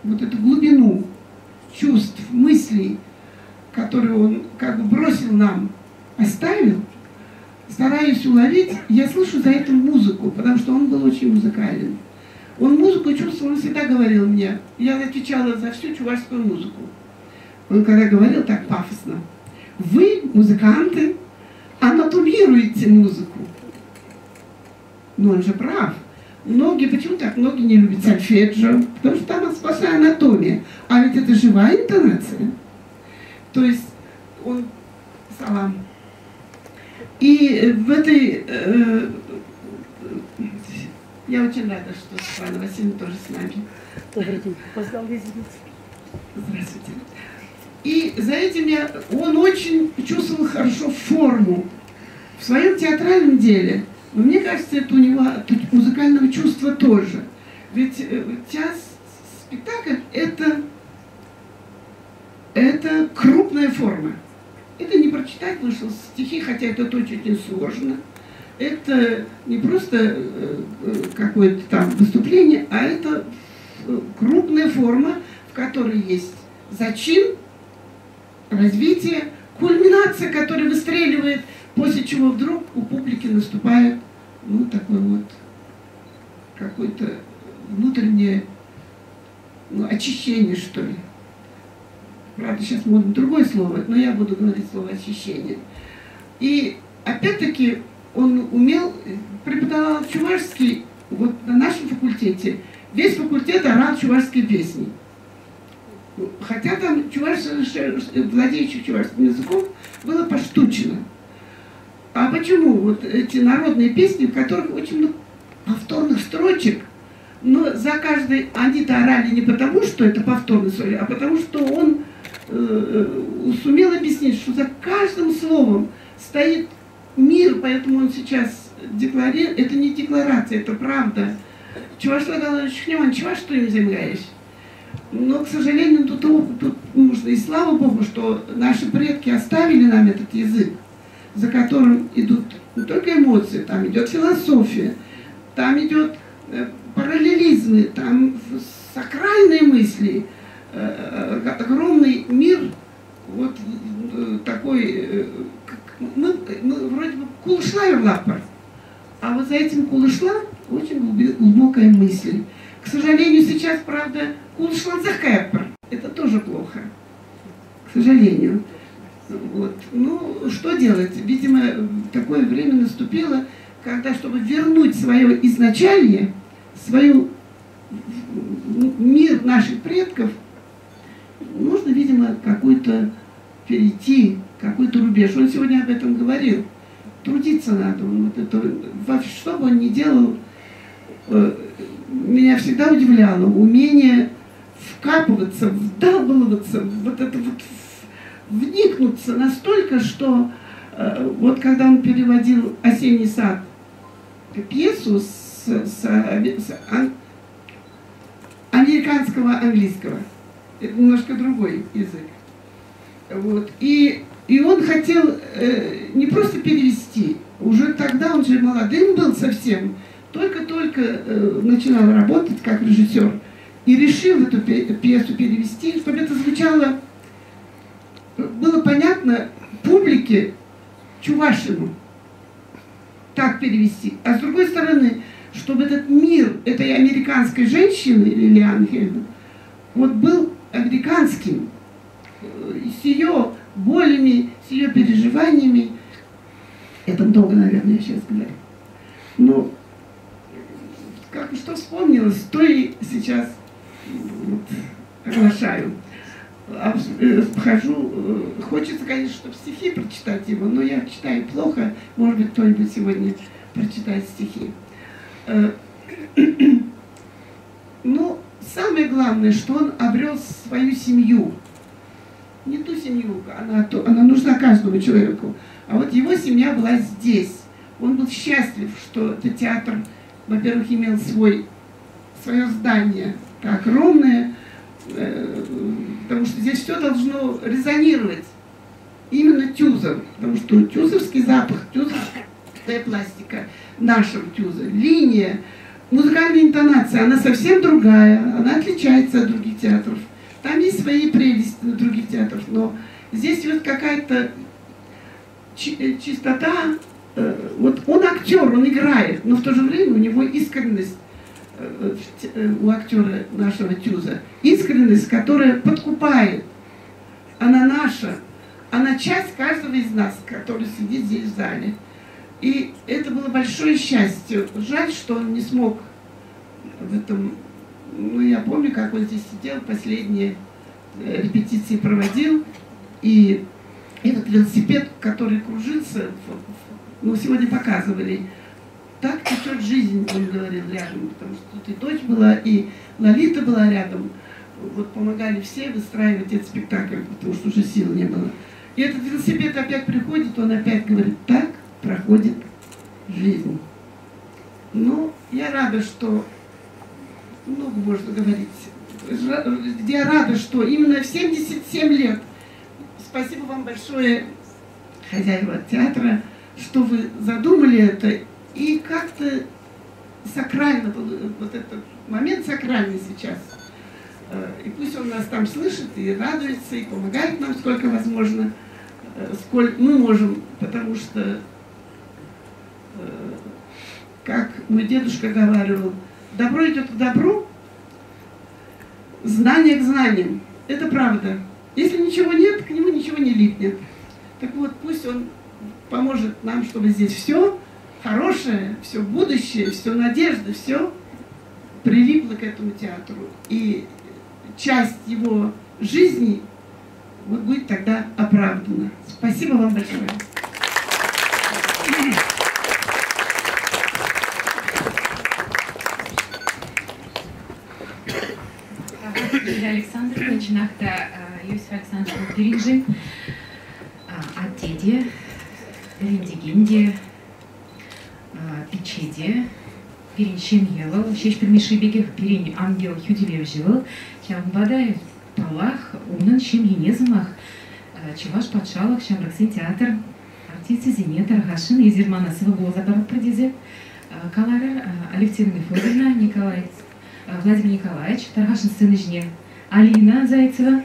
Speaker 16: вот эту глубину чувств, мыслей, которые он как бы бросил нам, оставил, стараюсь уловить, я слышу за это музыку, потому что он был очень музыкален. Он музыку чувствовал, он всегда говорил мне, я отвечала за всю чувашскую музыку. Он когда говорил так пафосно, вы, музыканты, анатомируете музыку. Но он же прав. Многие, почему так многие не любят сольфеджио? Потому что там сплошная анатомия. А ведь это живая интонация. То есть он... Салам. И в этой... я очень рада, что Светлана Васильевна тоже с нами.
Speaker 20: Добрый день. Опоздала, извините.
Speaker 16: Здравствуйте. И за этим он очень чувствовал хорошо форму в своем театральном деле. Но мне кажется, это у него от музыкального чувства тоже. Ведь спектакль – это крупная форма. Это не прочитать вышел стихи, хотя это тоже очень сложно. Это не просто какое-то там выступление, а это крупная форма, в которой есть зачин, развитие, кульминация, которая выстреливает, после чего вдруг у публики наступает, ну, такой вот какое-то внутреннее, ну, очищение, что ли. Правда, сейчас модно другое слово, но я буду говорить слово очищение. И опять-таки он умел, преподавал чувашский, вот на нашем факультете, весь факультет орал чувашские песни. Хотя там владеющих чувашским языком было поштучно. А почему вот эти народные песни, в которых очень много повторных строчек, но за каждой они-то орали не потому, что это повторный соль, а потому что он сумел объяснить, что за каждым словом стоит мир, поэтому он сейчас декларирует, это не декларация, это правда. Чувашла чуваш, что им земляешь. Но, к сожалению, тут нужно, и слава Богу, что наши предки оставили нам этот язык, за которым идут не только эмоции, там идет философия, там идет параллелизмы, там сакральные мысли, огромный мир, вот такой, мы вроде бы кулышла юрлапар, а вот за этим кулышла очень глубокая мысль. К сожалению, сейчас, правда, кулышланзахкайпар, это тоже плохо, к сожалению. Вот. Ну, что делать? Видимо, такое время наступило, когда, чтобы вернуть свое изначалье, свою мир наших предков, нужно, видимо, какой-то перейти, какой-то рубеж. Он сегодня об этом говорил. Трудиться надо. Он вот это, что бы он ни делал, меня всегда удивляло умение вкапываться, вдалбливаться, вот это вот вникнуться настолько, что вот когда он переводил «Осенний сад» пьесу с американского английского, это немножко другой язык, вот, и он хотел не просто перевести, уже тогда он же молодым был совсем, только-только начинал работать как режиссер и решил эту пьесу перевести, чтобы это звучало, было понятно публике Чувашину, так перевести. А с другой стороны, чтобы этот мир этой американской женщины, Лилиан Хельман, вот был американским, с ее болями, с ее переживаниями. Это много, наверное, я сейчас говорю. Но как что вспомнилось, то и сейчас вот, оглашаю. Хожу, хочется, конечно, чтобы стихи прочитать его, но я читаю плохо, может быть, кто-нибудь сегодня прочитает стихи. Но самое главное, что он обрел свою семью. Не ту семью, она нужна каждому человеку, а вот его семья была здесь. Он был счастлив, что этот театр, во-первых, имел свое здание, огромное, потому что здесь все должно резонировать именно тюзом, потому что тюзовский запах, тюзовская пластика нашего тюза, линия, музыкальная интонация, она совсем другая, она отличается от других театров. Там есть свои прелести на других театрах, но здесь вот какая-то чистота. Вот он актер, он играет, но в то же время у него искренность, у актера нашего Тюза, искренность, которая подкупает. Она наша, она часть каждого из нас, который сидит здесь в зале. И это было большое счастье. Жаль, что он не смог в этом... Ну, я помню, как он здесь сидел, последние репетиции проводил, и этот велосипед, который кружился, ну, сегодня показывали, так течет жизнь, он говорил рядом, потому что тут и дочь была, и Лолита была рядом. Вот помогали все выстраивать этот спектакль, потому что уже сил не было. И этот велосипед опять приходит, он опять говорит, так проходит жизнь. Ну, я рада, что... Много можно говорить. Я рада, что именно в 77 лет, спасибо вам большое, хозяева театра, что вы задумали это, и как-то сакрально, вот этот момент сакральный сейчас. И пусть он нас там слышит и радуется, и помогает нам, сколько возможно, сколько мы можем, потому что, как мой дедушка говаривал, добро идет к добру, знание к знаниям. Это правда. Если ничего нет, к нему ничего не липнет. Так вот, пусть он поможет нам, чтобы здесь все хорошее, все будущее, все надежда, все прилипло к этому театру. И часть его жизни вот будет тогда оправдана. Спасибо вам большое.
Speaker 19: Юлия Александровна, чӑнах та Иосиф Александрович пирӗншӗн атте те, вӗрентекен те, пичче те, пирӗн ҫемье вӑл, Ҫеҫпӗл Мишши пекех пирӗн ангел хӳтӗлевҫӗ вӑл. Ҫавӑнпа та, паллах, унӑн ҫемйине сӑмах Чӑваш патшалӑх ҫамрӑксен театр артисчӗсене тархасшӑн эсир мана сывӑ пулса паратпӑр тесе каларӑр. Алевтина Мефодьевна, Николай Владимир Николаевич тархасшӑн сцена ҫине Алина Зайцева,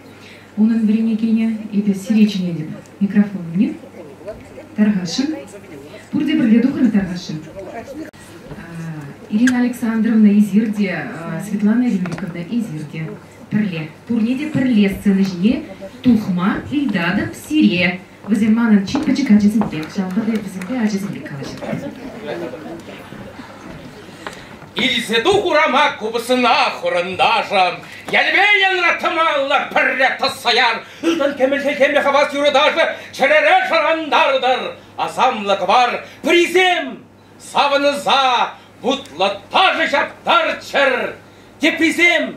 Speaker 19: унӑн вӗренекенӗ, эпӗ сире чӗнетӗп. Микрофон умне. Тархасшӑн. Пурте пӗрле тухрӑр тархасшӑн. Ирина Александровна эсир те, Светлана Рюриковна эсир те пӗрле. Пурне те пӗрле сцена ҫине тухма ыйтатӑп сире. Вӗсем манӑн чи пӗчӗк ачасемпе, ҫавӑнпа та вӗсемпе ачасемпе калаҫатӑп.
Speaker 21: Илсе тух урама купӑсна хурӑнташӑм, Ялӗпе янраттӑмалла пӗрре тӑсса яр, Ылтӑн кӗмӗл хӗлхемлӗ хавас юрӑ-ташӑ чӗрере шӑрантартӑр. Асамлӑ кӑвар пӗрисем савӑнса вутлӑ ташӑ ҫаптарччӑр, теприсем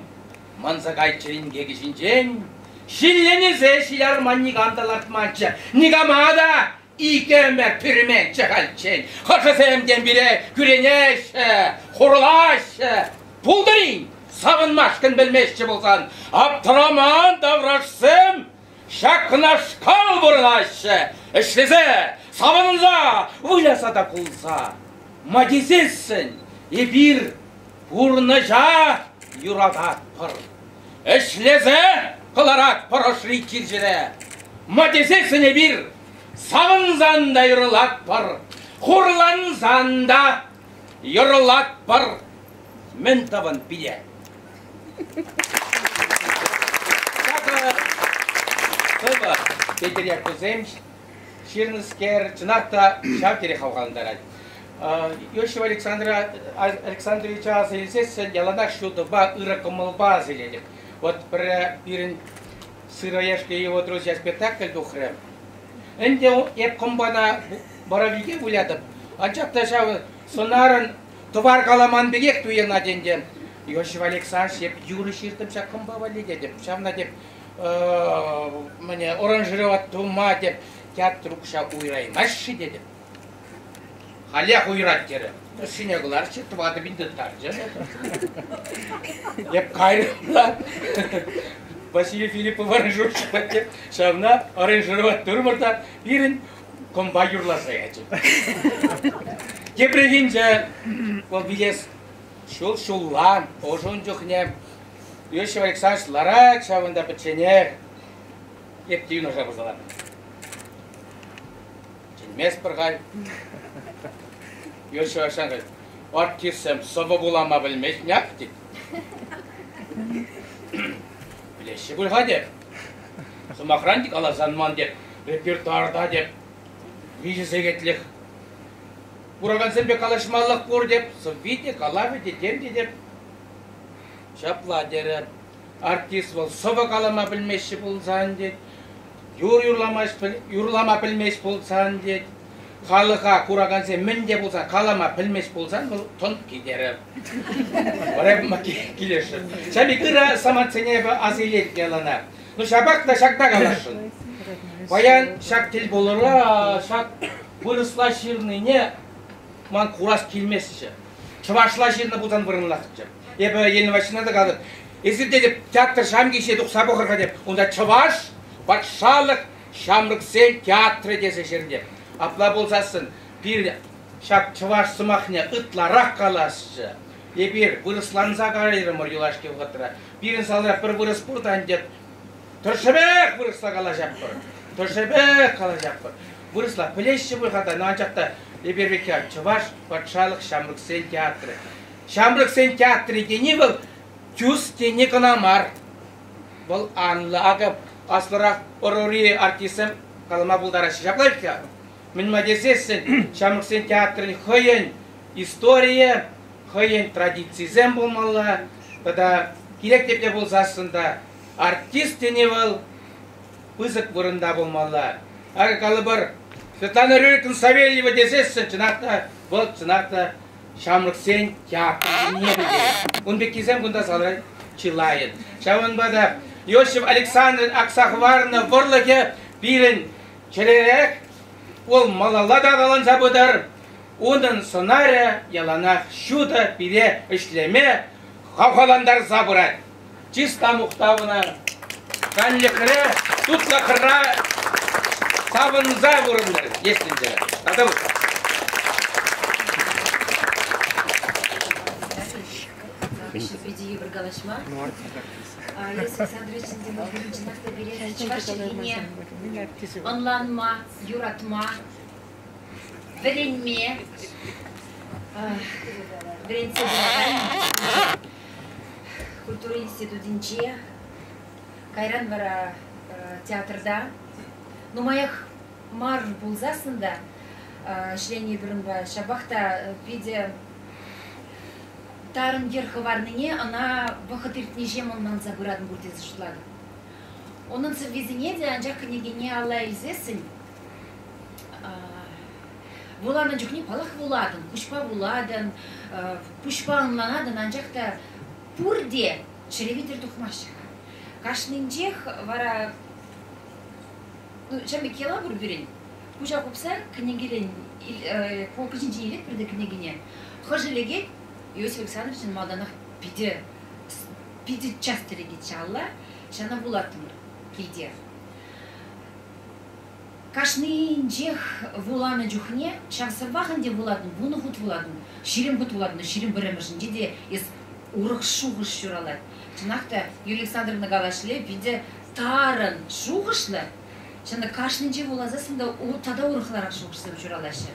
Speaker 21: манса кайччӑр инкекӗ ҫинчен. Ҫилленесе ҫил арман никам та лартманччӗ, никама та икӗмӗр пӳрменччӗ хальччен. Хӑшӗсем тем пире кӳренеҫҫӗ, хурлаҫҫӗ. Пултӑр-и? Савӑнмашкӑн пӗлмеҫҫӗ пулсан, аптӑраман таврашсем ҫакнашкал пурӑнаҫҫӗ. Ӗҫлесе, савӑнса, выляса та кулса. Ма тесессӗн, Эпир пурнӑҫа юрататпӑр. Ӗҫлесе кӑларатпӑр ӑшри чир-чӗре. Ма тесессӗн эпир савӑнсан та юрлатпӑр, хурлансан та юрлатпӑр. Мӗн тӑвӑн пире? Ҫакӑ сӑвӑ Петӗр Яккусем ҫырнӑскер чӑнах та ҫав тери хавхалантарать. Иосиф Александра Александровича аса илсессӗн яланах ҫутӑпа, ырӑ кӑмӑлпа аса илетӗп. Вот пӗрре пирӗн «Сыроежка и его друзья» спектакль тухрӗ. Ӗнтӗ эп кӑмпана боровике вылятӑп, анчах та ҫав сӑнарӑн тӑвар каламан пекех туйӑнать ӗнтӗ. Иосиф Александрович, эп юрӑ ҫыртӑм ҫак кӑмпа валли тетӗп. Ҫавна теп мӗне оранжировать тума теп театр укҫа уйӑраймасть-ши тетӗп. Халех уйӑрать терӗ. Тӑшшине кӑларчӗ, 4000 тыттарчӗ. Эп кайрӑм та Василий Филиппов аранжировщик патне ҫавна аранжировать турӑмӑр та пирӗн кӑмпа юрласа ячӗ. Тепрехинче вӑл вилес ҫул ҫулла ӑшӑ чухне Иосиф Александрович ларать ҫавӑнта пӗчченех. Эп те юнашар пырса лартӑм. Чӗнместпӗр халь. Иосиф Александрович, артистсем сӑвӑ вулама пӗлмест няк тет. Пӗлеҫҫӗ пуль-ха теп. Сӑмахран те каласан ман теп, репертуарта теп, виҫӗ сехетлӗх куракансемпе калаҫмалӑх пур теп, сӑвви те, калавӗ те, тем те теп. Ҫапла терӗ. Артист вӑл сӑвӑ калама пӗлмеҫҫӗ пулсан тет, юр юрлама пӗлмест пулсан тет, халӑха куракансем мӗн те пулса калама пӗлмест пулсан вӑл тӑнкки терӗ. Вара килӗшрӗ. Ҫав пек ырӑ самантсене эпӗ аса илетӗп яланах. Ну ҫапах та ҫакна каласшӑн. Паян ҫак тӗлпулура ҫак вырӑсла ҫырнине ман курас килместчӗ. Чӑвашла ҫырнӑ пулсан вырӑнлахчӗ. Эпӗ Елена Васильевна та калатӑп, эсир тетӗп, театр ҫамки ҫине тухса пӑхӑр-ха теп. Унта Чӑваш патшалӑх ҫамрӑксен театрӗ тесе ҫырнӑ. Апла пулсассӑн пирӗн ҫак чӑваш сӑмахне ытларах каласчӗ. Эпир вырӑсланса кайрӑмӑр юлашки вӑхӑтра. Пирӗн салара пӗр вырӑс пур та ӗнтӗ тӑршшӗпех вырӑсла калаҫатпӑр. Тӑршшӗпех калаҫатпӑр. Вырӑсла пӗлеҫҫӗ пуль-ха та, но анчах та эпир вӗт-ха Чӑваш патшалӑх ҫамрӑксен театрӗ. Ҫамрӑксен театрӗ тени вӑл тӳс тени кӑна мар. Вӑл анлӑ. Акӑ аслӑрах ӑрури артистсем калама пултараҫҫӗ. Ҫапла вӗт-ха? Мӗн-ма тесессӗн ҫамрӑксен театрӗн хӑйӗн историйӗ, хӑйӗн традицисем пулмалла тата кирек епле пулсассӑн та артист тени вӑл пысӑк вырӑнта пулмалла. Акӑ калӑпӑр, Светлана Рюриковна Савельева тесессӗн чӑнах та вӑл чӑнах та ҫамрӑксен театрӗ пӗлтерет. Ун пеккисем кунта залра чылайӑн. Ҫавӑнпа та Иосиф Александрович акса хӑварнӑ вӑрлӑхӗ пирӗн чӗререх, вӑл малалла та аталанса пытӑр. Унӑн сӑнарӗ яланах ҫутӑ пире ӗҫлеме хавхалантарса пырать. Чыс та мухтав ӑна. Канлӗхре, тутлӑхра савӑнса пурӑнтӑр, еслинче. Тата
Speaker 2: Питӗ йывӑр калаҫма. Иосиф Александрович ӗнтӗ пирӗн чӑнах та пире чӑваш чӗлхине ӑнланма, юратма, вӗренме вӗрентсе пыракан Культура институтӗнче, кайран вара театрта нумаях мар пулсассӑн та ӗҫленӗ эпир унпа, ҫапах та питӗ тарӑн йӗр хӑварнине ӑна вӑхӑт иртнӗҫем ӑнланса пыратӑн пуль тесе шутлатӑп. Унӑн сӑввисене те анчах кӗнекене алла илсессӗн вуланӑ чухне паллах вулатӑн, куҫпа вулатӑн, пуҫпа ӑнланатӑн, анчах та пурте чӗре витӗр тухмаҫҫӗ-ха. Кашнинчех вара ну, ҫав пек йӑла пур пирӗн. Куҫа хупса кӗнекерен полка ҫинчен илетпӗр те кӗнекене. Хӑшӗ лекет, Иосиф Александровичӑн малтанах питӗ питӗ часто лекетчӗ алла, ҫавна вулаттӑмӑр килте. Кашнинчех вуланӑ чухне ҫав сӑввах ӗнтӗ вулатӑн, вунӑ хут вулатӑн, 20 хут вулатӑн, 21-мӗшӗнче те эс урӑх шухӑш ҫуралать. Чӑнах та, Юлия Александровна калашле, питӗ тарӑн шухӑшлӑ. Чӑн та, кашнинче вуласассӑн та тата урӑхларах шухӑшсем ҫуралаҫҫӗ.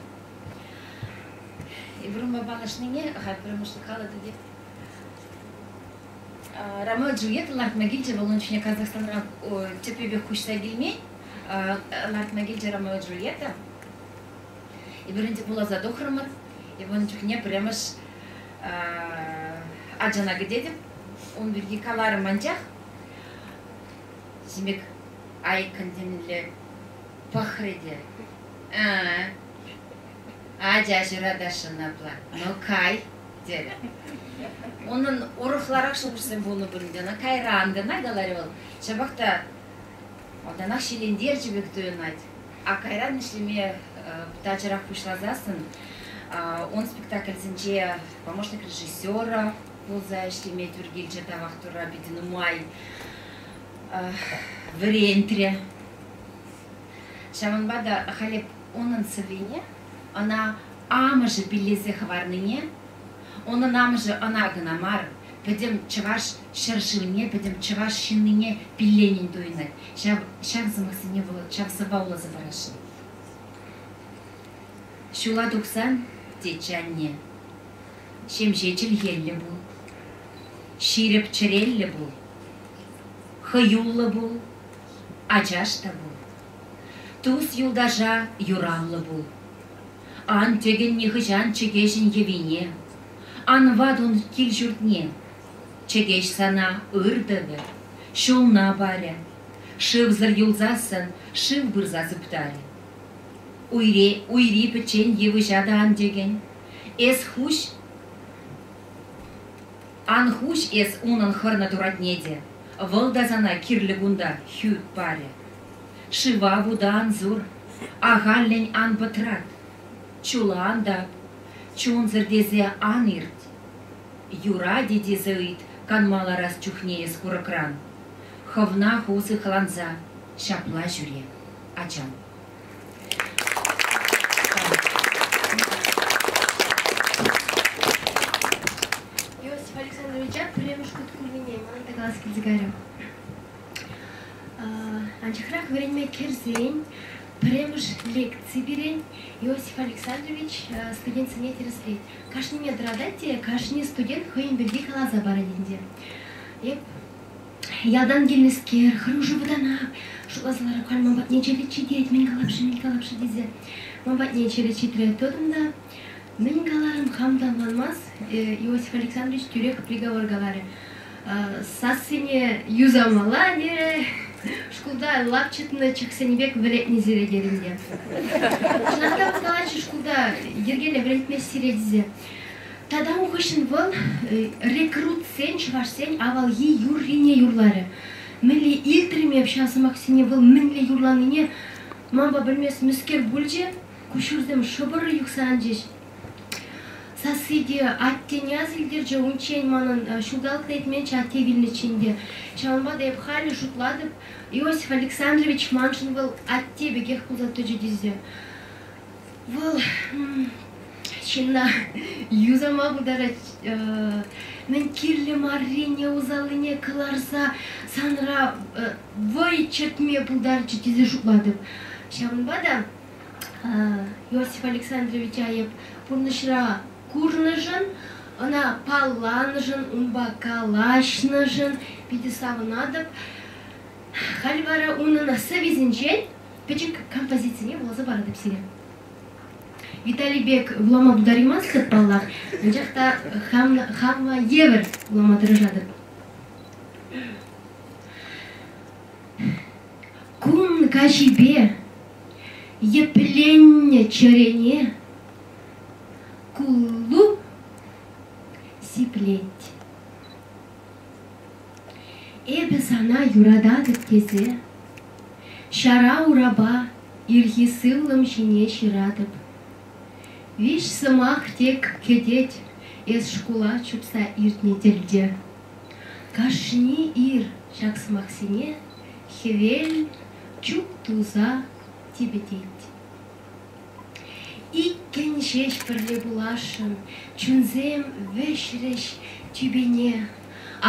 Speaker 2: Эпир унпа паллашнине халь пӗрремӗшлӗх калатӑп те. Ромео Джульетта лартма килчӗ, вӑл ун чухне Казахстанран тӗппипех куҫса килмен. Лартма килчӗ Ромео Джульетта. Эпир ӗнтӗ вуласа тухрӑмӑр. Эпӗ ун чухне пӗрремӗш ачана кӗтетӗп. Ун пирки каларӑм анчах. Симек айккӑн темле пӑхрӗ те. Ача ҫуратасшӑн апла. Ну, кай, терӗ. Унӑн урӑхларах шухӑшсем пулнӑ пулин те, ӑна кайран кӑна каларӗ вӑл. Ҫапах та малтанах ҫиллентерчӗ пек туйӑнать. А кайран ӗҫлеме тачӑрах пуҫласассӑн он спектакльсенче помощник режиссера пулса ӗҫлеме тӳр килчӗ тавах Турра питӗ нумай вӗрентрӗ. Ҫавӑнпа та халӗ унӑн сӑввине ӑна амӑшӗ пиллесе хӑварнине, унӑн амӑшӗ ӑна кӑна мар, пӗтӗм чӑваш ҫӗршывне, пӗтӗм чӑваш ҫыннине пилленӗн туйӑнать. Ҫав, ҫав сӑмахсене вӑл ҫав сӑвва вуласа парасшӑн. Ҫула тухсан, тетчӗ анне, ҫемҫе чӗлхеллӗ пул, ҫирӗп чӗреллӗ пул, хӑюллӑ пул, ачаш та пул. Тус-юлташа юраллӑ пул. Ан тӗкӗн нихӑҫан чӗкеҫӗн йӑвине, ан ват ун кил-ҫуртне. Чӗкеҫ сана ыр тӑвӗ, ҫулна парӗ, шывсӑр юлсассӑн шыв пырса сыптарӗ. Уйре, уйри пӗччен йывӑҫа та ан тӗкӗн, эс хуҫ, ан хуҫ эс унӑн хӑрнӑ туратне те, вӑл та сана кирлӗ кунта хӳт парӗ. Шыва вута ан сур, ахальлӗн ан пӑтрат, чула ан тап, чунсӑр тесе ан ирт. Юрать-и тесе ыйт канма ларас чухне эс курӑкран. Хӑвна ху сыхланса ҫапла ҫӳре, ачам.
Speaker 5: Иосиф Александровича пӗрремӗш хут курнине манӑн та калас килсе кайрӗ. Анчахрах вӗренме кӗрсен пӗрремӗш лекци пирӗн Иосиф Александрович студентсене тӗрӗслет. Кашнине тӑратать те кашни студент хӑйӗн пирки каласа парать ӗнтӗ. Эп ялтан килнӗскер, хӑрушӑ вӑтанап, шутласа ларап, халь ман патне черет ҫитет, мӗн калап-ши, мӗн калап-ши тесе. Ман патне черет ҫитрӗ тӑтӑм та, мӗн каларӑм, хам та ӑнланмас, Иосиф Александрович тӳрех приговор каларӗ. Сассине юсамалла терӗ, шкулта лапчӑтнӑ чӑхсен пек вӗретнӗ сире терӗм те. Чӑнах та вӑл калатчӗ шкулта йӗркеллӗ вӗрентмест сире тесе. Тата ун хыҫҫӑн вӑл рекрутсен, чӑвашсен авалхи юррине юрларӗ. Мӗнле илтрӗм эп ҫав сӑмахсене, вӑл мӗнле юрланине манпа пӗлмес мӗскер пулчӗ, куҫҫульсем шӑпӑр юхса анчӗҫ. Сасси те аттене ас илтерчӗ, унччен манӑн ҫулталӑк та иртменччӗ атте вилнӗччен те. Ҫавӑнпа та эп халӗ шутлатӑп, Иосиф Александрович маншӑн вӑл атте пекех пулса тӑчӗ тесе. Вӑл ҫынна юсама пултарать, мӗн кирлӗ маррине, усаллине кӑларса санра вӑй чӗртме пултарчӗ тесе шутлатӑп. Ҫавӑнпа та Иосиф Александровича эп пурнӑҫра курнӑшӑн, ӑна палланӑшӑн, унпа калаҫнӑшӑн питӗ савӑнатӑп. Халь вара унӑн сӑввисенчен пӗчӗк композицине вуласа паратӑп сире. Виталий пек вулама пултараймастӑп, паллах, анчах та хама евӗр вулама тӑрӑшатӑп. Кун каҫипе йӗпленнӗ чӗрене куллу сиплет. Эпӗ сана юрататӑп тесе ҫара урапа ирхи сывлӑм ҫине ҫыратӑп. Виҫ сӑмах тек кӗтет эс шкула чупса иртнӗ тӗлте. Кашни ир ҫак сӑмахсене хӗвел чуп туса типӗтет. Иккӗн ҫеҫ пӗрле пуласшӑн, чунсем вӗҫрӗҫ тӳпене.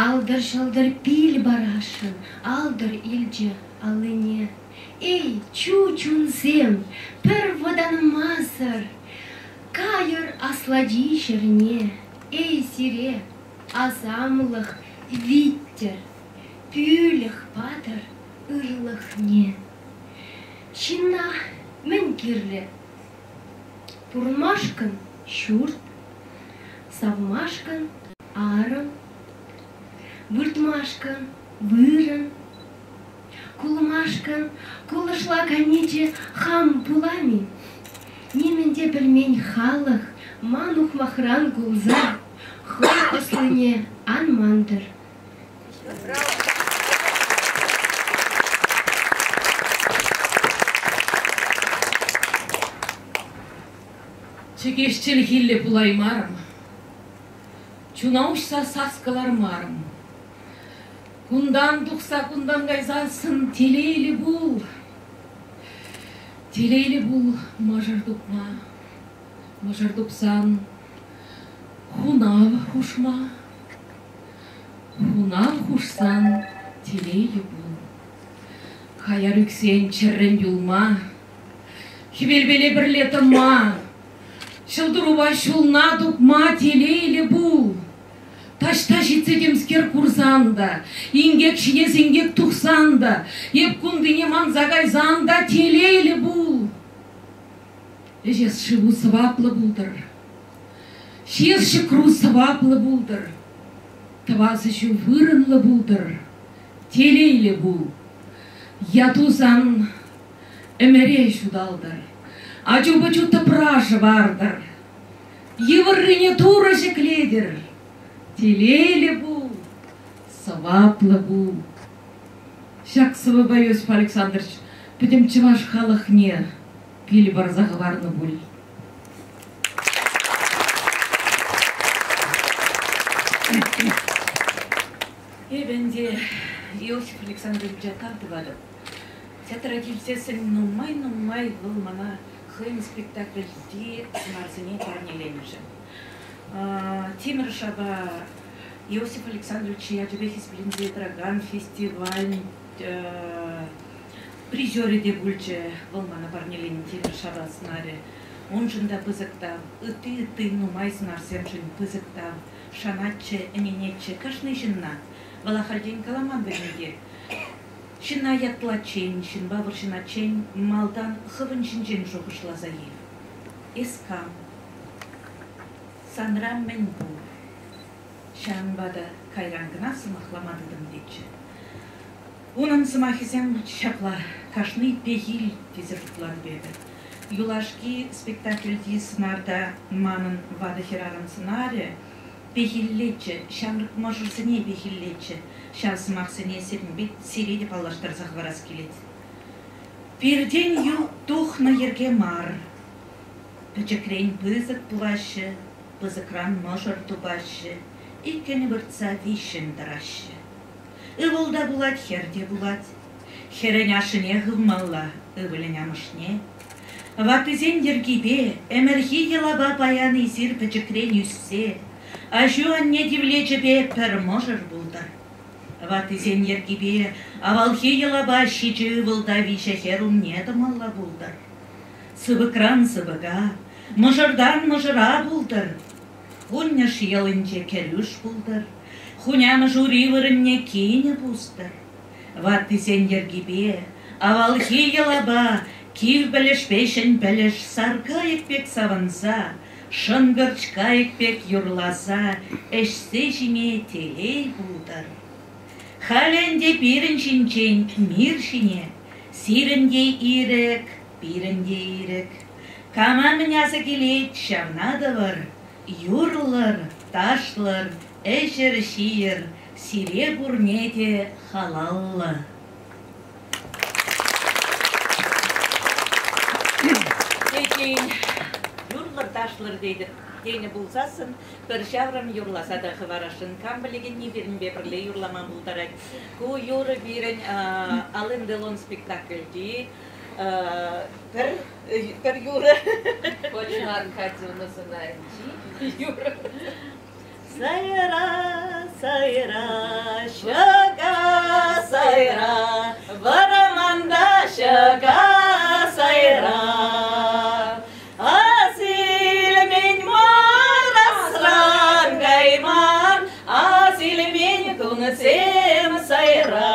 Speaker 5: Алтӑр-ҫӑлтӑр пил парасшӑн, алтӑр илчӗ аллине. Эй, чу чунсем, пӗр вӑтанмасӑр кайӑр аслати ҫӗрне. Эй, сире асамлӑх виттӗр, пӳлӗх патӑр ырлӑхне. Ҫынна мӗн кирлӗ? Пурӑнмашкӑн ҫурт, савмашкӑн арӑм, выртмашкӑн вырӑн, кулмашкӑн кулӑшла камичӗ хам пулам-и? Нимӗн те пӗлмен халӑх ман ухмахран кулса хӑй ӑслине ан мантӑр.
Speaker 19: Чӗкеҫ чӗлхиллӗ пулаймарӑм, чуна уҫса сас кӑлармарӑм. Кунтан тухса кунтан кайсассӑн телейлӗ пул. Телейлӗ пул мӑшӑр тупма, мӑшӑр тупсан хунав хушма. Хунав хушсан телейлӗ пул. Хаяр ӳксен чӗррӗн юлма, хӗвелпеле пӗрле тӑма, ҫӑлтӑрупа ҫулна тупма телейлӗ пул. Таҫта ҫитсе темскер курсан та, инкек ҫине синкек тухсан та, эп кунтине манса кайсан та телейлӗ пул. Ӗҫес шыву сӑваплӑ пултӑр. Ҫиес ҫӑкру сӑваплӑ пултӑр. Тӑвас ӗҫӳ вырӑнлӑ пултӑр. Телейлӗ пул. Яту сан ӗмӗре ҫуталтӑр. Ачу-пӑчу тӑпра шӑвартӑр. Йывӑррине Турӑ ҫӗклетӗр. Телейлӗ пул, сӑваплӑ пул. Ҫак сӑвӑпа Иосиф Александрович пӗтӗм чӑваш халӑхне пил парса хӑварнӑ пуль.
Speaker 15: Эпӗ ӗнтӗ Иосиф Александровича тав тӑватӑп. Театра килсессӗн нумай-нумай вӑл мана хӑйӗн спектакльти сӑнарсене парнеленӗшӗн. Тимӗр шапа Иосиф Александрович ячӗпе хисепленсе тӑракан фестиваль призерӗ те пулчӗ. Вӑл мана парнеленӗ тимӗр шапа сӑнарӗ. Уншӑн та пысӑк тав. Ытти-ытти нумай сӑнарсемшӗн пысӑк тав. Шанатчӗ, ӗненетчӗ кашни ҫынна. Вӑл ахальтен каламан вӗт ӗнтӗ. Ҫынна ятлаччен, ҫынпа вӑрҫӑначчен малтан хӑвӑн ҫинчен шухӑшласа ил. Эс кам? Санра мӗн пур? Ҫавӑнпа та кайран кӑна сӑмахлама тытӑн тетчӗ. Унӑн сӑмахӗсем ҫапла кашни пехил тесе шутлатӑп эпӗ. Юлашки спектакльти сӑнарта манӑн ватӑ хӗрарӑм сӑнарӗ пехиллетчӗ, ҫамрӑк мӑшӑрсене пехиллетчӗ. Ҫав сӑмахсене сирӗнпе сире те паллаштарса хӑварас килет. Пиртен тухнӑ йӗрке мар. Пӗчӗкрен пысӑк пулаҫҫӗ, пысӑкран мӑшӑр тупаҫҫӗ, иккӗн выртса виҫҫӗн тӑраҫҫӗ. Ывӑл та пулать, хӗр те пулать. Хӗрӗн ашшӗне хывмалла, ывӑлӗн амӑшне. Ваттисен йӗркипе, ӗмӗрхи йӑлапа паян эсир пӗчӗкрен ӳссе, аҫу-анне тивлечӗпе пӗр мӑшӑр пултӑр. Ваттисен йӗркипе, авалхи йӑлапа ҫичӗ ывӑл та виҫӗ хӗр умне тӑмалла пултӑр. Сыпӑкран сыпӑка, мӑшӑртан мӑшӑра пултӑр. Хуньӑш йӑлинче кӗрӳш пултӑр, хунямӑш ури вырӑнне кинӗ пустӑр. Ваттисен йӗркипе, авалхи йӑлапа, кив пӗлӗшпе ҫӗн пӗлӗш саркайӑк пек савӑнса, шӑнкӑрч кайӑк пек юрласа ӗҫсе ҫиме телей пултӑр. Халӗ ӗнтӗ пирӗн ҫинчен мир ҫине, сирӗн те ирӗк, пирӗн те ирӗк. Кама мӗн аса килет, ҫавна тӑвӑр, юрлӑр, ташлӑр, ӗҫӗр, ҫийӗр, сире пурне те халаллӑ. Тен, юрлӑр-ташлӑр тетӗп, тенӗ пулсассӑн пӗр ҫаврӑм юрласа та хӑварасшӑн. Кам пӗлекенни пирӗнпе пӗрле юрлама пултарать. Ку юрӑ пирӗн Ален Делон спектакльти.
Speaker 8: Пӗр, пӗр юрӑ.
Speaker 2: Полина Аркадьевна сӑнарӗнчи юрӑ.
Speaker 8: Сайра, сайра, ҫӑка сайра, вӑрманта ҫӑка сайра. Асилмен мар асран кайман, асилмен кунсем сайра.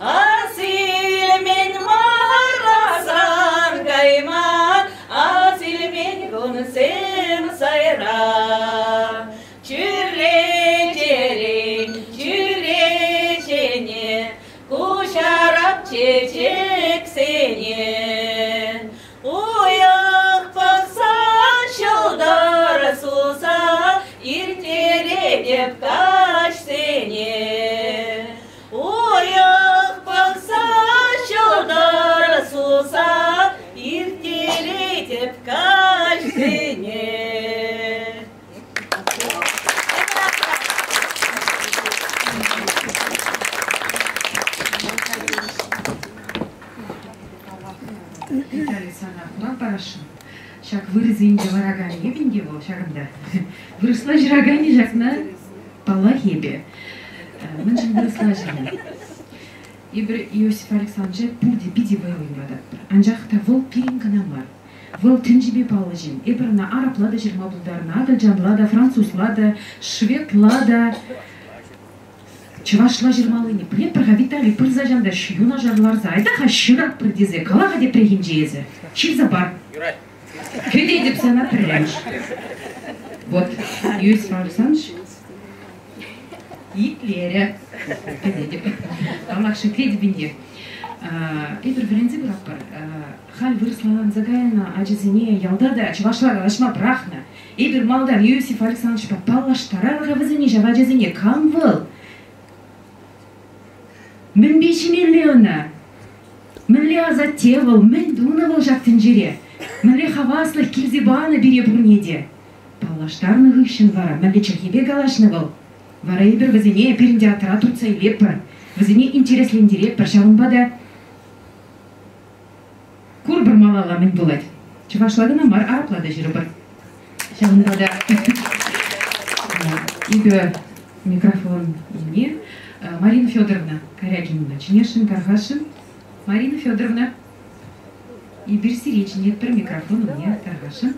Speaker 8: Асилмен мар асран кайман, асилмен кунсем сайра. Чӳречерен чӳречене куҫарап чечексене. Уйӑх пӑхса ҫӑлтӑр суса ирттеретӗп каҫсене. Уйӑх пӑхса ҫӑлтӑр суса ирттеретӗп каҫсене.
Speaker 19: Виталий сана хурав парасшӑн. Ҫак вырӑсенче ларакан эпӗ те вӑл ҫакӑнта. Вырӑсла ҫыраканӗ ҫакна паллах эпӗ. Мӗншӗн вырӑсла ҫырнӑ? Эпир Иосиф Александровича пурте питӗ вӑйлӑ юрататпӑр. Анчах та вӑл пирӗн кӑна мар. Вӑл тӗнчипе паллӑ ҫын. Эпир ӑна арабла та ҫырма пултарнӑ, акӑлчанла та, французла та, шведла та. Чӑвашла ҫырмаллине пӗлетпӗр-ха, Виталий, пырса ҫанта юнашар ларса айта-ха ҫыратпӑр тесе кала-ха тепрехинче эсӗ. Ҫырса пар.
Speaker 21: Юрать.
Speaker 19: Кӗтетӗп сана пӗрремӗш. Вот, Иосиф Александрович итлерӗ. Кӗтетӗп. Паллах, шӳтлетӗп ӗнтӗ. Эпир вӗренсе пыратпӑр. Халь вырӑсланса кайнӑ ачасене ялта та чӑвашла калаҫма пӑрахнӑ. Эпир малтан Иосиф Александровичпа паллаштарар-ха вӗсене ҫав ачасене. Кам вӑл? Мӗнпе ҫимелле ӑна? Мӗнле асатте вӑл? Мӗн тунӑ вӑл ҫак тӗнчере? Мӗнле хаваслӑх килсе панӑ пире пурне те? Паллаштарнӑ хыҫҫӑн вара мӗнле чӗлхепе калаҫнӑ вӑл? Вара эпир вӗсене пирӗн театра туртса илетпӗр, вӗсене интереслентеретпӗр. Ҫавӑнпа та Курпӑр малалла мӗн пулать. Чӑвашла кӑна мар, арабла та ҫырӑпӑр. Ҫавӑнпа та эпӗ микрофон умне Марина Федоровна Карягинӑна чӗнесшӗн, тархасшӑн. Марина Федоровна, эпир сире чӗнетпӗр микрофон умне, тархасшӑн.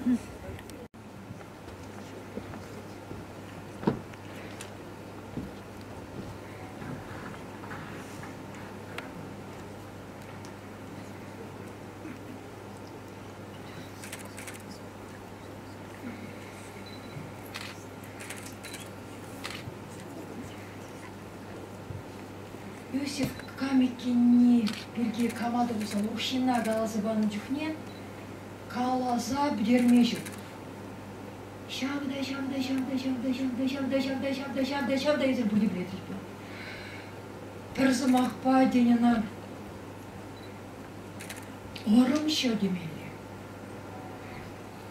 Speaker 22: Иосиф кам иккенни пирки кама та пулсан урӑх ҫынна каласа панӑ чухне каласа пӗтерме ҫук. Ҫав та, ҫав та, ҫав та, ҫав та, ҫав та, ҫав та, ҫав та, ҫав та, ҫав та, ҫав та эсир пурте пӗлетӗр. Пӗр сӑмахпа тен ӑна ӑрӑмҫӑ темелле.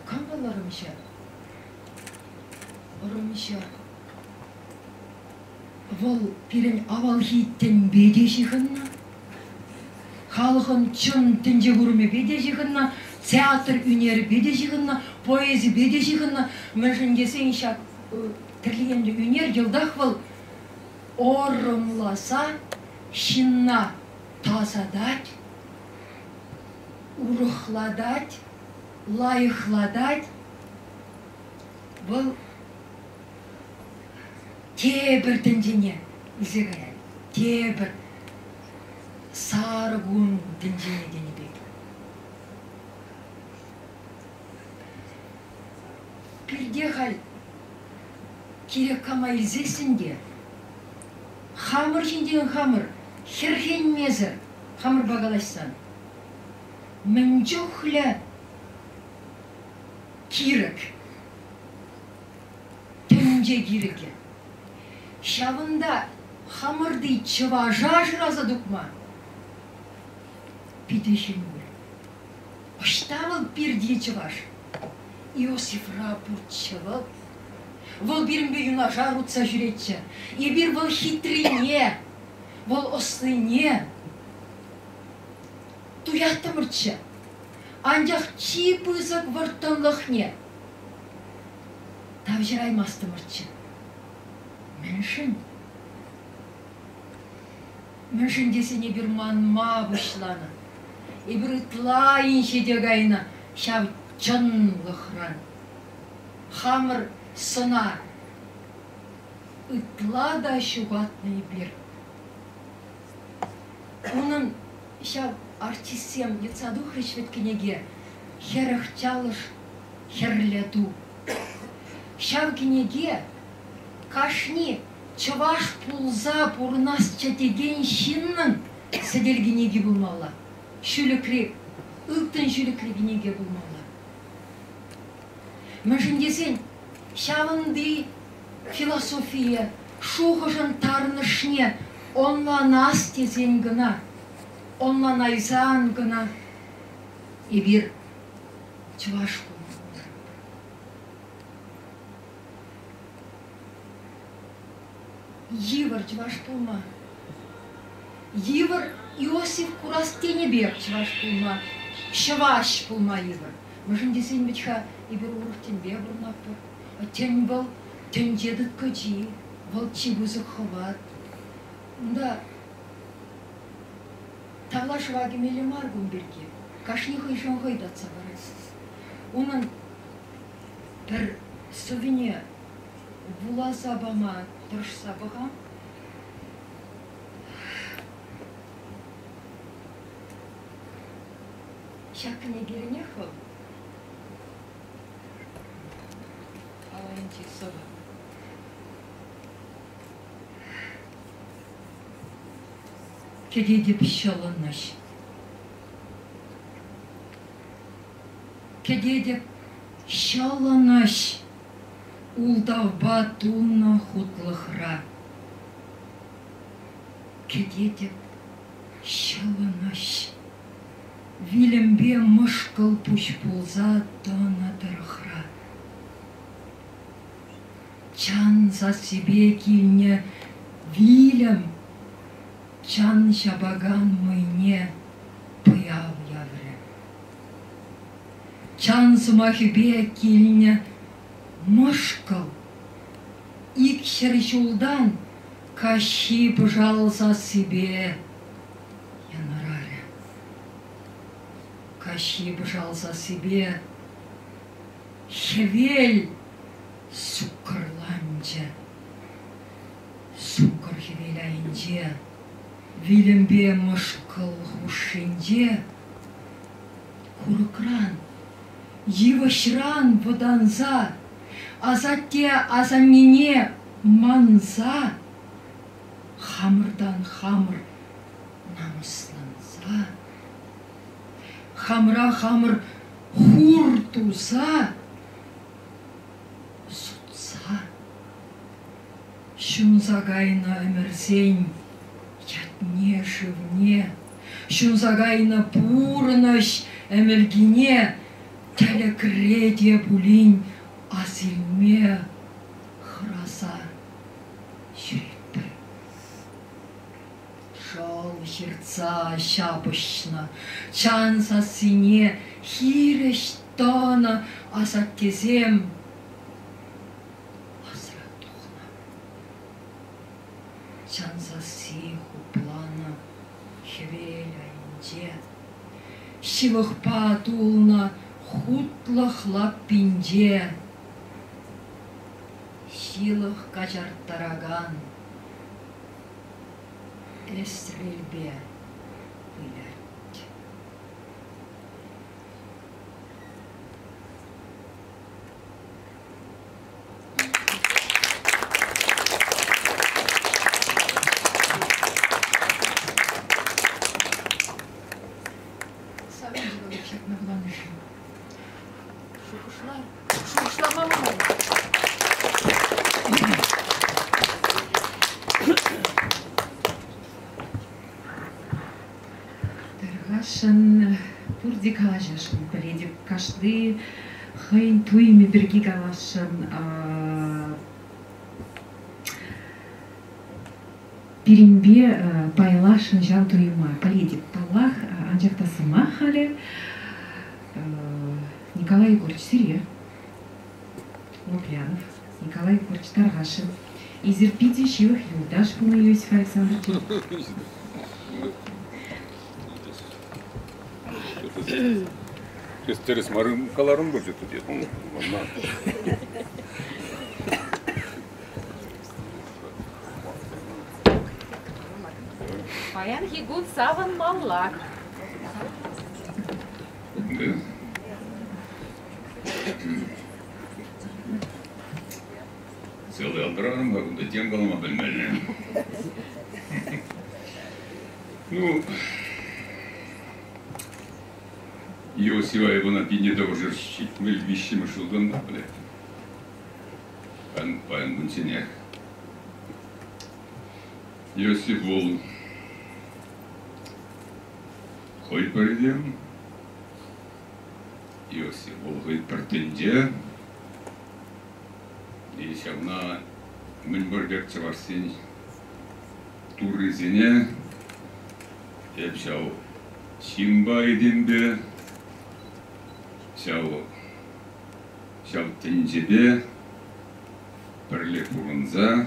Speaker 22: Кам вӑл ӑрӑмҫӑ? Ӑрӑмҫӑ вӑл пирӗн авалхи тӗнпе те ҫыхӑннӑ, халӑхӑн чӑн тӗнче курӑмӗпе те ҫыхӑннӑ, театр ӳнерӗпе те ҫыхӑннӑ, поэзипе те ҫыхӑннӑ. Мӗншӗн тесен ҫак тӗрлӗ енлӗ ӳнер йӑлтах вӑл ӑрӑмласа ҫынна тасатать, урӑхлатать, лайӑхлатать. Вӑл тепӗр тӗнчене илсе каять, тепӗр сарӑ кун тӗнчене тенӗ пек. Пирте халь кирек кама илсессӗн те хамӑр ҫинчен хамӑр хӗрхенмесӗр хамӑрпа калаҫсан мӗн чухлӗ кирӗк, тӗнче кирӗкӗ. Ҫавӑнта хамӑрти чӑваша шыраса тупма питӗ хӗн пуль. Ӑҫта вӑл пирти чӑваш? Иосифра пурччӗ вӑл. Вӑл пирӗнпе юнашар утса ҫӳретчӗ. Эпир вӑл хитрине, вӑл ӑслине.
Speaker 6: туяттӑмӑрччӗ. Анчах чи пысӑк вӑрттӑнлӑхне тавҫӑраймастӑмӑрччӗ. Мӗншӗн? Мӗншӗн тесен эпир манма пуҫланӑ. Эпир ытла инҫете кайнӑ ҫав чӑнлӑхран. Хамӑр сӑна ытла та ҫухатнӑ эпир. Унӑн ҫав артистсем йӑтса тухрӗҫ вӗт кӗнеке 40 чалӑш хӗрлӗ ту. Ҫав кӗнеке кашни чӑваш пулса пурӑнасчӗ текен ҫыннӑн сӗтел кӗнеки пулмалла. Ҫӳлӗкри, ылтӑн ҫӳлӗкри кӗнеке пулмалла. Мӗншӗн тесен ҫавӑнти философие, шухӑшӑн тарӑнӑшне ӑнланас тесен кӑна, ӑнланайсан кӑна эпир чӑваш пулма пултаратпӑр. Йывӑр чӑваш пулма. Йывӑр Иосиф курас тенӗ пек чӑваш пулма, ҫӑваҫ пулма йывӑр. Мӗншӗн тесен вӗт-ха эпир урӑх тӗнпе пурӑнатпӑр. Тӗн вӑл тӗнче тыткӑчи, вӑл чи пысӑк хӑват. Унта тавлашӑва кӗмелле мар кун пирки. Кашни хӑйшӗн хӑй татса парать. Унӑн пӗр сӑввине вуласа пама тӑрӑшса пӑхам. Ҫак кӗнекеренех вӑл аллинчи сӑвӑ. Кӗтетӗп ҫӑлӑнӑҫ. Кӗтетӗп ҫӑлӑнӑҫ ултавпа тулнӑ хутлӑхра. Кӗтетӗп ҫӑлӑнӑҫ. Вилӗмпе мӑшкӑл пуҫ пулса тӑнӑ тӑрӑхра. Чан сассипе килнӗ вилӗм чан ҫапакан мӑйне пӑяв яврӗ. Чан сӑмахӗпе килнӗ мӑшкӑл 200 ҫултан каҫхи пӑшал сассипе янӑрарӗ. Каҫхи пӑшал сассипе хӗвел суккӑрланчӗ. Суккӑр хӗвел айӗнче, вилӗмпе мӑшкӑл хушшинче курӑкран, йывӑҫран вӑтанса, асатте-асаннене манса, хамӑртан хамӑр намӑсланса, хамӑра хамӑр хур туса, сутса, ҫунса кайнӑ ӗмӗрсен ятне-шывне, ҫунса кайнӑ пурнӑҫ ӗмӗлкине тӗлӗкре те пулин асилме хӑраса ҫӳретпӗр. Шӑл ҫыртса ҫапӑҫнӑ, чан сассине хирӗҫ тӑнӑ асаттесем асра тухнӑ. Чан сасси хупланӑ хӗвел айӗнче, ҫылӑхпа тулнӑ хутлӑх лаппинче ҫылӑх каҫарттаракан Эсрелпе вылять. Савӑнчӗ вӑл ҫакна вуланӑшӑн. Шухӑшла, шухӑшламалла.
Speaker 19: Тархасшӑн пурте калаҫасшӑн, пӗлетӗп, кашни хӑйӗн туйӑмӗ пирки каласшӑн. Пирӗнпе пайласшӑн ҫав туйӑма, пӗлетӗп, паллах. Анчах та сӑмах халӗ Николай Егорович сире, Лукьянов, Николай Егорович Тархашин. Эсир питӗ ҫывӑх юлташ пулнӑ Иосиф Александрович.
Speaker 10: Тӗрӗс мар каларӑм пулчӗ тут.
Speaker 19: Паянхи кун савӑнмалла.
Speaker 10: Целый алтӑрарӑм-ха кунта, тем калама пӗлмелле. Ну, Иосифа Ивана пине тӑвӑшӑр ҫитмӗл виҫҫӗмӗш ҫултан пӗлет. Паян кунчченех. Иосиф вӑл хӑй пӗртем, Иосиф вӑл хӑй пӗр тӗнче. И ҫавна мӗн пӗр пек чӑвашсен туррисене эп ҫав ҫынпа этемпе, ҫав ҫав тӗнчепе пӗрле пурӑнса,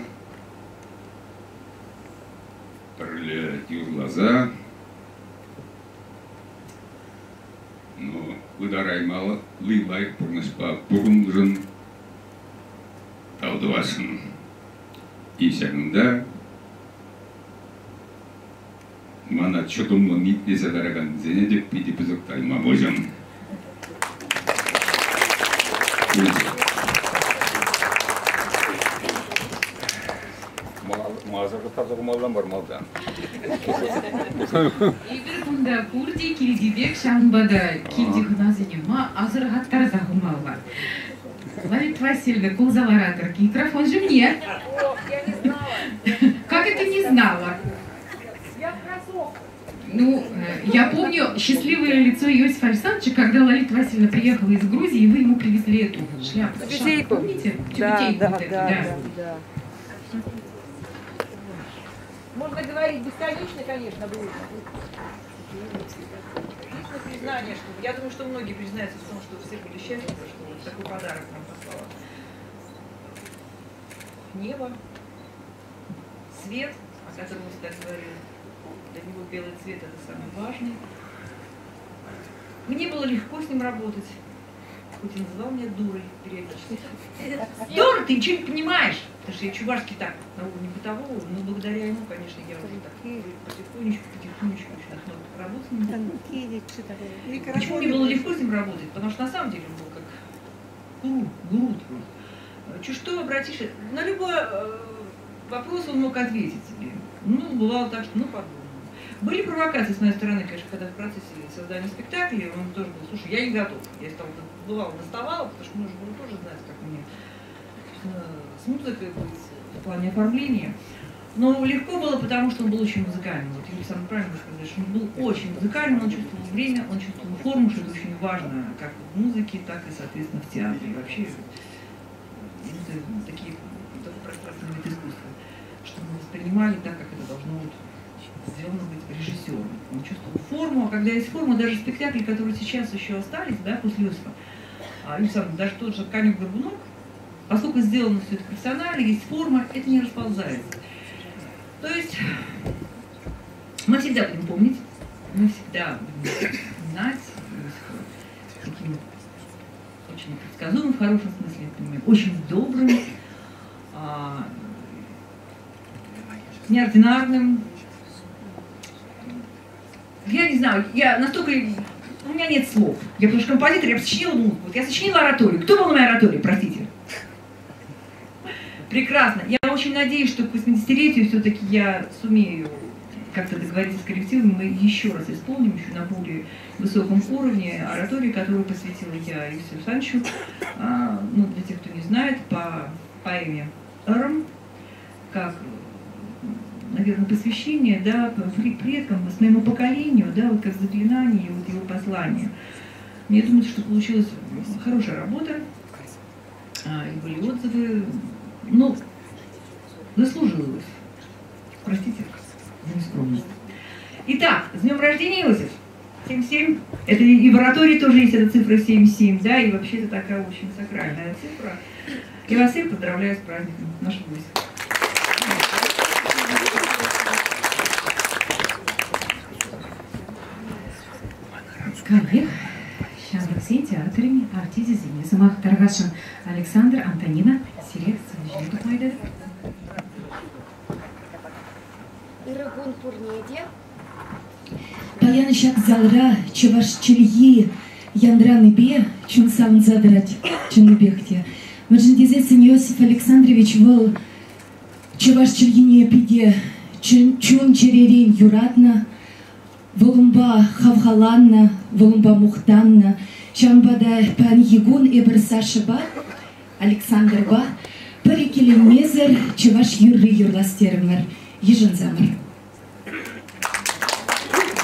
Speaker 10: пӗрле юрласа, ну, ытараймалли лайӑх пурнӑҫпа пурӑннӑшӑн тав тӑвасшӑн. И ҫакӑнта мана чӑтӑмлӑн итлесе ларакансене те питӗ пысӑк тайма пуҫӑм. Мазӑр кӑтартса хумалла мар малтан.
Speaker 19: Эпир кунта пурте килти пек, ҫавӑнпа та килти хӑнасене ма асӑрхаттарса хумалла. Лариса Васильевна, кулса ларатӑр. Микрофон ҫумне.
Speaker 11: Я не знала.
Speaker 19: Как это не знала?
Speaker 11: Я кроссовка.
Speaker 19: Ну, я помню счастливое лицо Иосифа Александровича, когда Лолита Васильевна приехала из Грузии, и вы ему привезли эту шляпу.
Speaker 11: Тюбетейку.
Speaker 19: Помните?
Speaker 11: Да,
Speaker 19: Тюбетейку
Speaker 11: да,
Speaker 19: вот эту,
Speaker 11: да,
Speaker 19: да.
Speaker 11: да, да. Можно говорить бесконечно, конечно, будет. Единственное признание, что я думаю, что многие признаются в том, что все были счастливы, что вот такой подарок нам послала. Небо, свет, о котором мы всегда говорили, для него белый цвет это самый важный. Мне было легко с ним работать, хоть и называл меня дурой периодически. Дура, ты ничего не понимаешь! Потому что я чувашский так на уровне бытового, но благодаря ему, конечно, я уже так потихонечку, потихонечку начинаю работать с ним. Почему мне было легко с ним работать? Потому что на самом деле он был как гуру, гуру такой. Чуть что обратишься, на любой вопрос он мог ответить тебе. Ну, бывало так, что ну подумал. Были провокации с моей стороны, конечно, когда в процессе создания спектакля он тоже был, слушай, я не готов. Я там бывало доставала, потому что нужно было тоже знать, как мне с музыкой быть в плане оформления. Но легко было, потому что он был очень музыкальным. Вот Юрий Александрович правильно сказал, что он был очень музыкальным, он чувствовал время, он чувствовал форму, что это очень важно как в музыке, так и, соответственно, в театре. И вообще, это такие, такой пространственный вид искусства, что мы воспринимали так, как это должно вот сделано быть режиссером. Он чувствовал форму, а когда есть форма, даже спектакли, которые сейчас еще остались, да, после Иосифа, Александр, даже тот же «Конек-горбунок», поскольку сделано все это профессионально, есть форма, это не расползается. То есть мы всегда будем помнить, мы всегда будем знать Иосифа таким очень непредсказуемым, в хорошем смысле, я понимаю, очень добрым, неординарным. Я не знаю, я настолько... У меня нет слов. Я потому что композитор, я сочинила музыку. Вот я сочинила ораторию. Кто был на моей оратории, простите? Прекрасно. Я очень надеюсь, что к 80-летию все-таки я сумею как-то договориться с коллективом, мы еще раз исполним, еще на более высоком уровне ораторию, которую посвятила я Иосифу Александровичу. Ну, для тех, кто не знает, по поэме «Эрм», как, наверное, посвящение, да, предкам, своему поколению, да, вот как заклинание, вот его послание. Мне думается, что получилась хорошая работа, и были отзывы, но заслужилась. Простите за нескромность. Итак, с днем рождения, Иосиф! 7-7. Это и в оратории тоже есть эта цифра 7-7, да, и вообще это такая очень сакральная цифра. Я вас всех поздравляю с праздником нашего войска.
Speaker 19: Каллех ҫамрӑксен театрӗн артисчӗсене сӑмах тархасшӑн. Александр Антонина сире сцена ҫине тухма ыйтатӑп.
Speaker 5: Ырӑ кун пурне те.
Speaker 12: Паян ҫак залра чӑваш чӗлхи янранипе чун савӑнса тӑрать чӑннипех те. Мӗншӗн тесессӗн Иосиф Александрович вӑл чӑваш чӗлхине питӗ чун-чӗререн юратнӑ, вӑл унпа хавхаланнӑ, вӑл унпа мухтаннӑ. Ҫавӑнпа та паянхи кун эпир Сашӑпа, Александрпа пӗр иккӗленмесӗр чӑваш юрри юрлас терӗмӗр. Йышӑнсамӑр.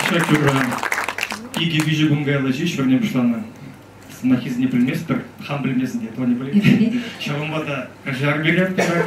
Speaker 13: Ҫак юрра икӗ-виҫӗ кун каялла ҫеҫ вӗренме пуҫланӑ. Сӑмаххисене пӗлместпӗр, хам пӗлмесен те Тоня пӗлет. Ҫавӑнпа та каҫар пире пӑртак.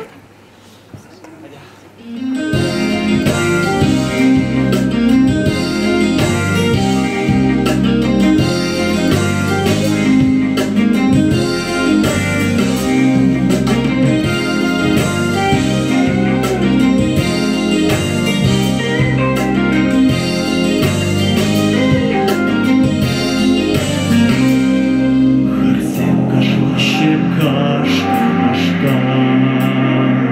Speaker 23: Хӗрсем кашлаҫҫӗ каш, каш, каш.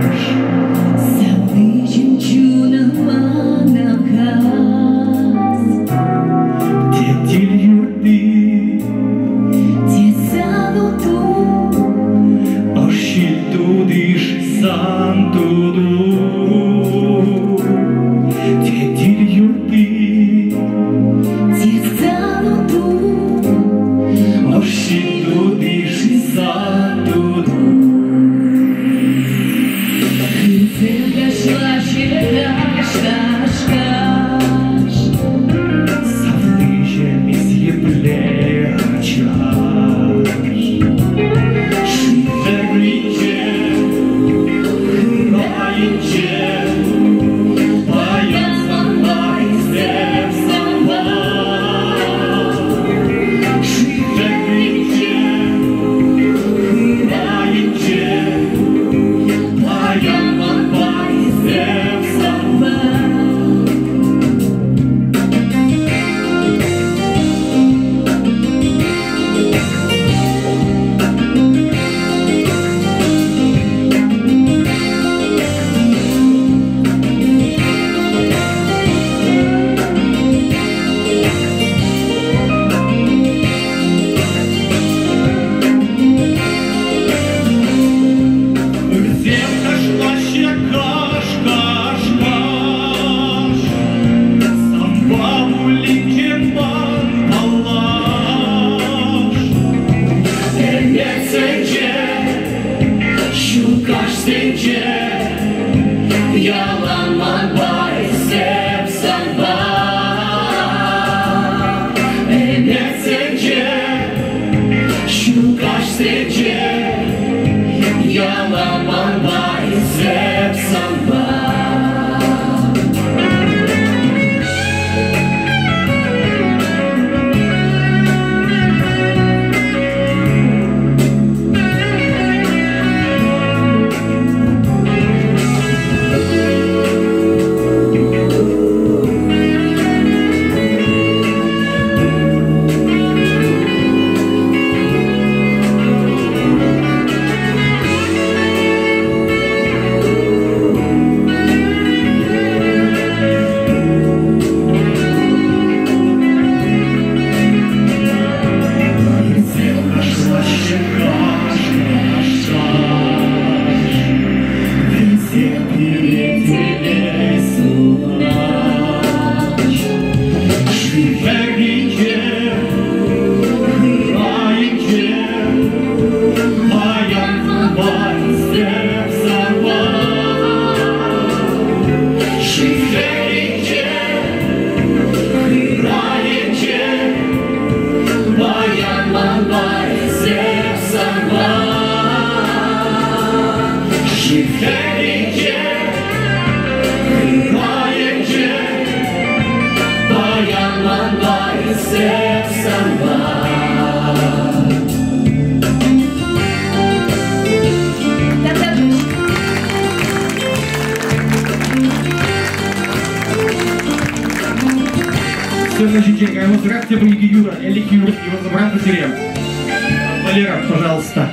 Speaker 1: Килӗшесӗп санпа.
Speaker 13: Сцена ҫинчен каймасӑрах тепӗр икӗ юрӑ, ӗлӗкхи юрӑ юрласа сире. Валера, пожалуйста.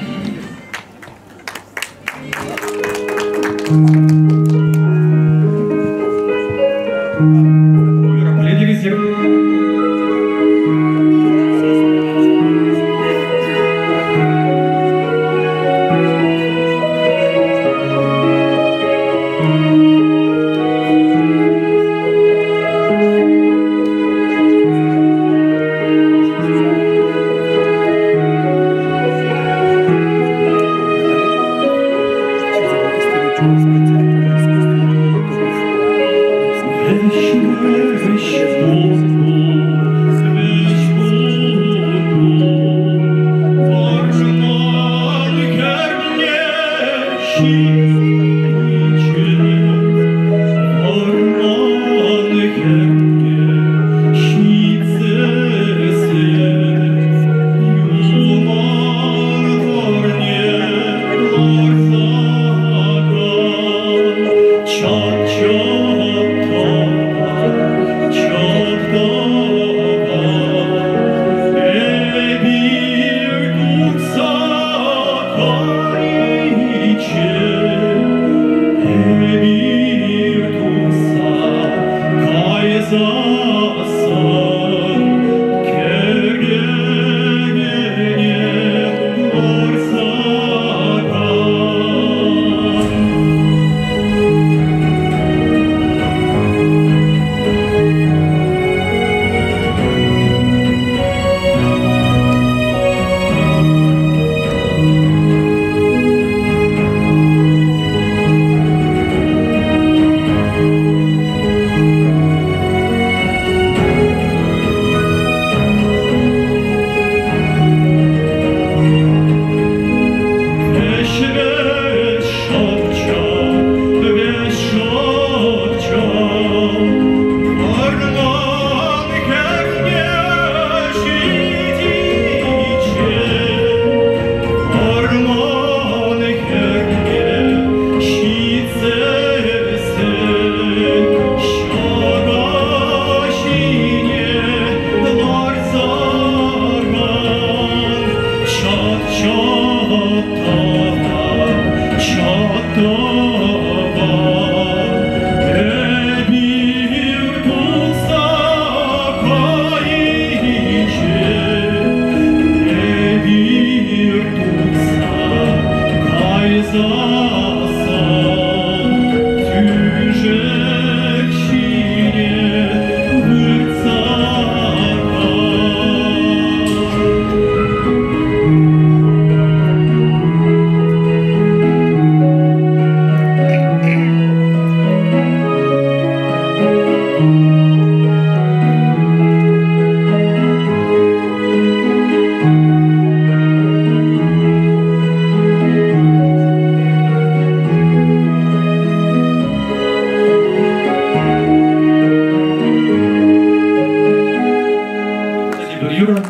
Speaker 13: Юра,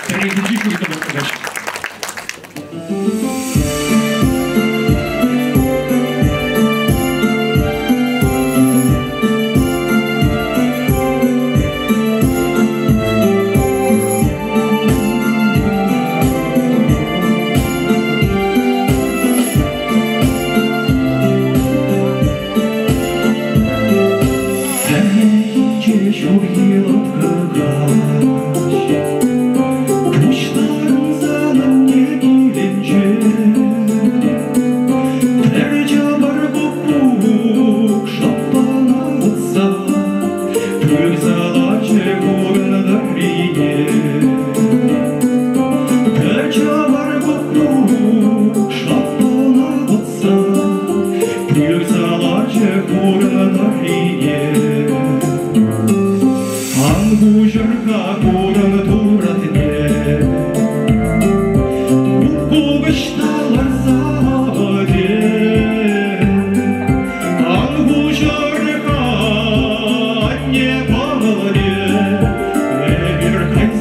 Speaker 13: пӗлетӗр-и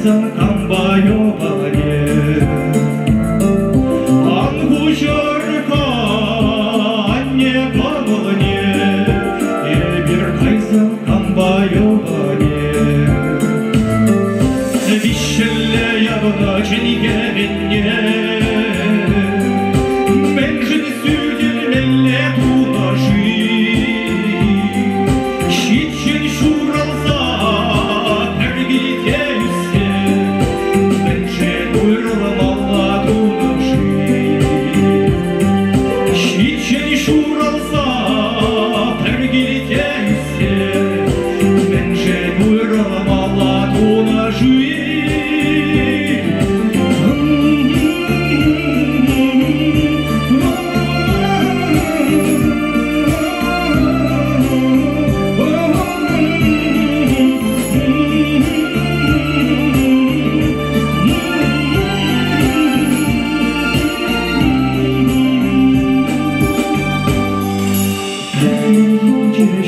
Speaker 1: кайсан кампа йӑпанӗ? Ан хуҫӑр-ха, анне кӑмӑлне, эпир кайсан кампа йӑпанӗ? Виҫҫӗлле явнӑ чӗнкеменне, мӗншӗн сӳтӗлмелле тунӑ-ши? Ҫиччӗн ҫурӑлса пӗр килте ӳссе, мӗншӗн уйрӑлмалла тунӑ-ши? Ҫиччӗн ҫурӑлса пӗр килте ӳссе, мӗншӗн уйрӑлмалла тунӑ-ши?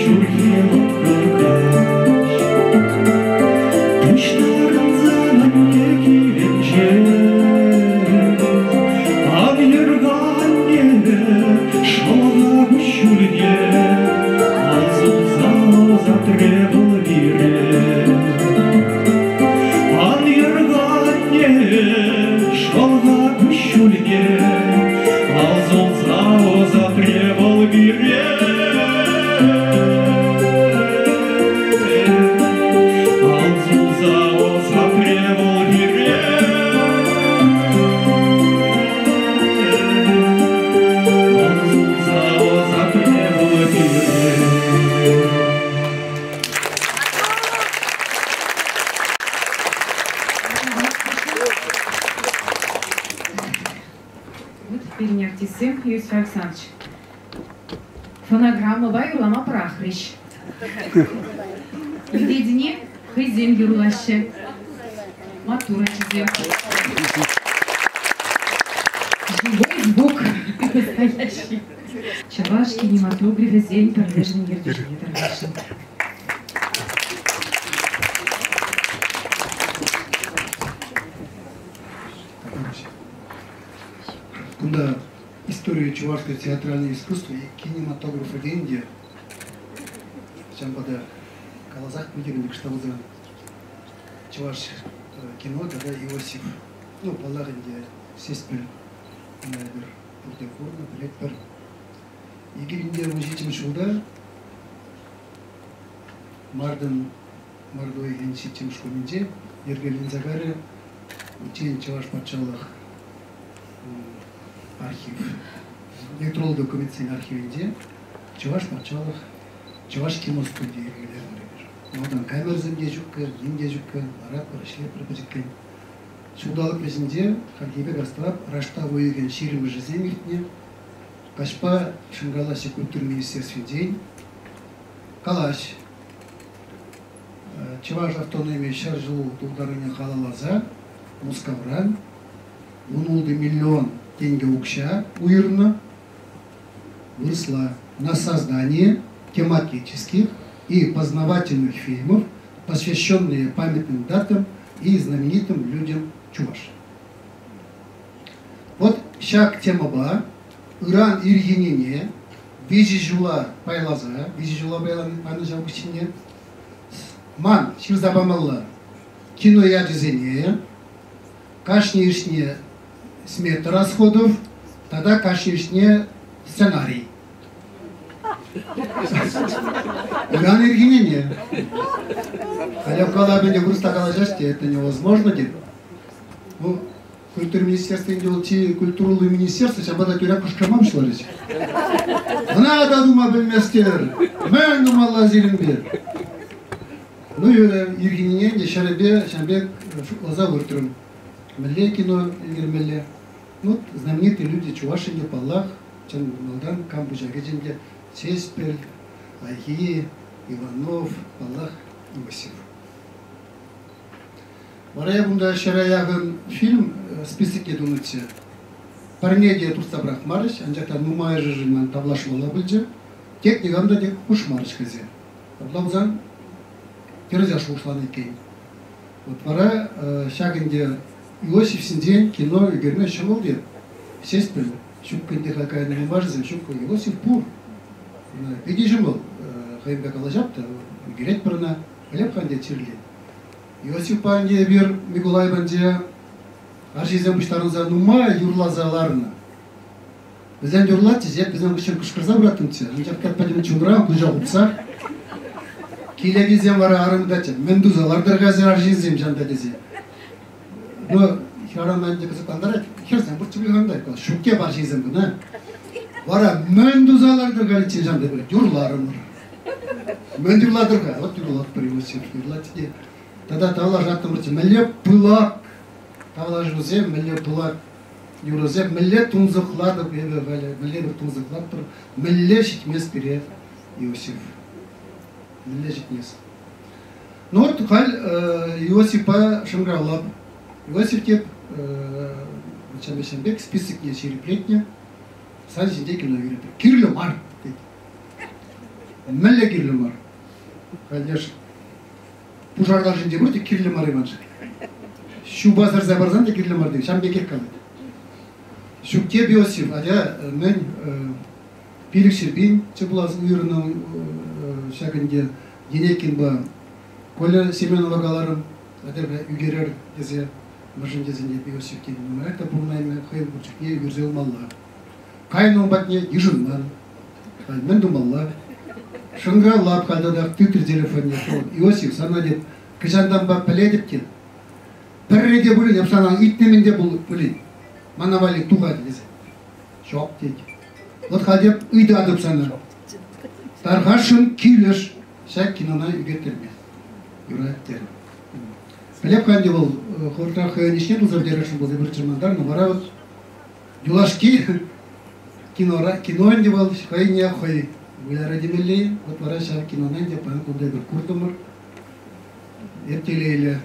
Speaker 1: Ҫурхи лӑпкӑ каҫ пуҫтарӑнса анне килӗнче ан йӗр-ха, анне, шӑлха куҫҫульне ал сулса ӑсатрӗ вӑл пире. Ан йӗр-ха, анне, шӑлха куҫҫульне ал сулса ӑсатрӗ вӑл пире. Ал сулса ӑсатрӗ вӑл пире. Ал сулса ӑсатрӗ вӑл пире.
Speaker 19: Вот пирӗн артистсем, Иосиф Александрович, фонограммӑпа юрлама пӑрахрӗҫ. Илтетӗн-и? Хӑйсем юрлаҫҫӗ. Маттур ачасем. Живой звук настоящий. Чӑваш кинематографӗсен пӗрлешӗвӗн ертӳҫине тӑрӑшасшӑн.
Speaker 14: Кунта история чувашского театрального искусства и кинематографа тенӗ те ҫавӑнпа та каласах пӗлтернӗ кӑштавӑса чӑваш кино тата Иосиф. Ну, паллах ӗнтӗ, Сеспель ӑна эпир пурте курнӑ, пӗлетпӗр. 2017 ҫулта мартӑн март уйӑхӗн ҫиччӗмӗш кунӗнче йӗркеленсе кайрӗ унччен Чӑваш патшалӑх архив, электронлӑ документсен архивӗнче Чӑваш патшалӑх Чӑваш кино студийӗ йӗркелерӗмӗр эпир. Малтан камерӑсем те ҫуккӑ, ним те ҫуккӑ, ларатпӑр, ӗҫлетпӗр пӗчӗккӗн. Ҫулталӑк вӗҫӗнче хальхи пек астӑвап, раштав уйӑхӗн ҫирӗмӗшӗсем иртнӗ. Каҫпа Шӑнкалаҫҫӗ культура министерствинчен калаҫ. Чӑваш автономи 100 ҫул тултарнине халалласа Мускавран 16 миллион тенкӗ укҫа уйӑрнӑ вырӑсла на создание тематических и познавательных фильмов, посвященные памятным датам и знаменитым людям Чувашии. Вот ҫак темӑпа ыран ирхинене виҫӗ ҫула пайласа, виҫӗ ҫула пайланӑ ҫав укҫине, ман ҫырса памалла кино ячӗсене, кашни ӗҫне смета расходов тата кашни ӗҫне сценарий. Ыран ирхинене. Халев калапӗнче вырӑсла калаҫаҫ те, это невозможно тет. Ну, культура министерствинче вӑл чи культурӑллӑ министерство, ҫавӑнпа та тӳрех кӑшкӑрма пуҫларӗҫ. Ӑна та тума пӗлместӗр. Мӗн тумалла сирӗнпе? Ну, ирхинене те ҫӗрӗпе ҫавӑн пек шутласа выртрӑм. Мӗнле кино ӳкермелле? Ну, знаменитые люди Чуваши те, паллах, чӑн малтан кам пуҫа кӗчӗ ӗнтӗ, Сеспель, Айхи, Иванов, паллах, Иосиф. Вара я кунта ҫӗре яхӑн фильм списокне тунӑччӗ. Пӗрне те туртса пӑрахмарӗҫ, анчах та нумайӑшӗшӗн ман тавлашмалла пулчӗ. Тек никам та тек хушмарӗҫ хӑйсем. Апла пулсан тӗрӗсех шухӑшланӑ иккен. Вот вара ҫак ӗнтӗ Иосиф ҫинчен кино ӳкерме ҫӑмӑл те. Ҫеҫпӗл ҫук ӗнтӗ халь кайнӑ нумайӑшӗсем ҫук. Иосиф пур. Питӗ ҫӑмӑл. Хӑйӗнпе калаҫап та, ӳкеретпӗр ӑна. Пӗлеп-ха ӗнтӗ чирлет. Иосифпа ӗнтӗ эпир Микулай патӗнче арҫынсем пуҫтарӑнса нумай юрласа ларнӑ. Вӗсем юрлатчӗҫ, эп вӗсем хыҫҫӑн кӑшкӑрса пыраттӑмччӗ. Анчах та пӗтӗм чунра куҫа хупса килекенсем вара арӑм таччӗ. Мӗн туса лартӑр-ха сир арҫынсем ҫанта тесе. Ну, хӗрарӑм ӗнтӗ кӑсӑклантарать. Хӗрсем пурччӗ пуль-ха Ҫук те арҫынсем кӑна. Вара мӗн туса лартӑр халиччен ҫанта юрларӑмӑр. Мӗн юрлатӑр-ха? Вот юрлатпӑр Иосиф юрлать те. Тата тавлашаттӑмӑрччӗ. Мӗнле пылак тавлашусем, мӗнле пылак юрӑсем, мӗнле тунсӑхлатӑп эпӗ халӗ, мӗнле пӗр тунсӑхлатпӑр, мӗнле ҫитмест пире Иосиф. Мӗнле ҫитмест. Ну вот халь Иосифпа шӑнкӑравлап. Иосиф теп ҫамрӑксем пек списокне ҫирӗплетнӗ, сан ҫинче кино ӳкеретпӗр. Кирлӗ мар, тет. Мӗнле кирлӗ мар? Халь пушар ҫинче пурте кирлӗ мар Иваншӑн. Ҫупа сарса парсан та кирлӗ мар тет, ҫавӑн пекех калать. Ҫук теп Иосиф, атя мӗн 500 000 пулас уйӑрнӑ ҫак ӗнтӗ Енейкинпа Коля Семенова каларӑм, атя ӳкерер тесе, мӗншӗн тесен эп Иосиф тен нумаях та пурӑнаймӗ, хӑйӗн пур чухне ӳкерсе юлмалла. Кайнӑ ун патне йышӑнман. Халь мӗн тумалла? Шӑнкӑравлап халь татах тытрӗ телефонне. Иосиф, сана тет, кӑҫантанпа пӗлетӗп тет. Пӗрре те пулин эп сана ыйтнӑ-мӗн те пулин. Мана валли тухать тесе. Ҫок тет. Вот халь теп ыйтатӑп сана. Тархасшӑн килӗш ҫак кинона ӳкерттерме. Юрать терӗм. Пӗлеп-ха ӗнтӗ вӑл хӑвӑртрах хӑйӗн ӗҫне туса пӗтересшӗн пулса пӗр чӑрмантарнӑ. Вара вот юлашки кинора, кино ӗнтӗ вӑл хӑйне хӑй вылярӗ темелле. Вот вара ҫав кинона ӗнтӗ паян кунта эпир куртӑмӑр. Эп телейлӗ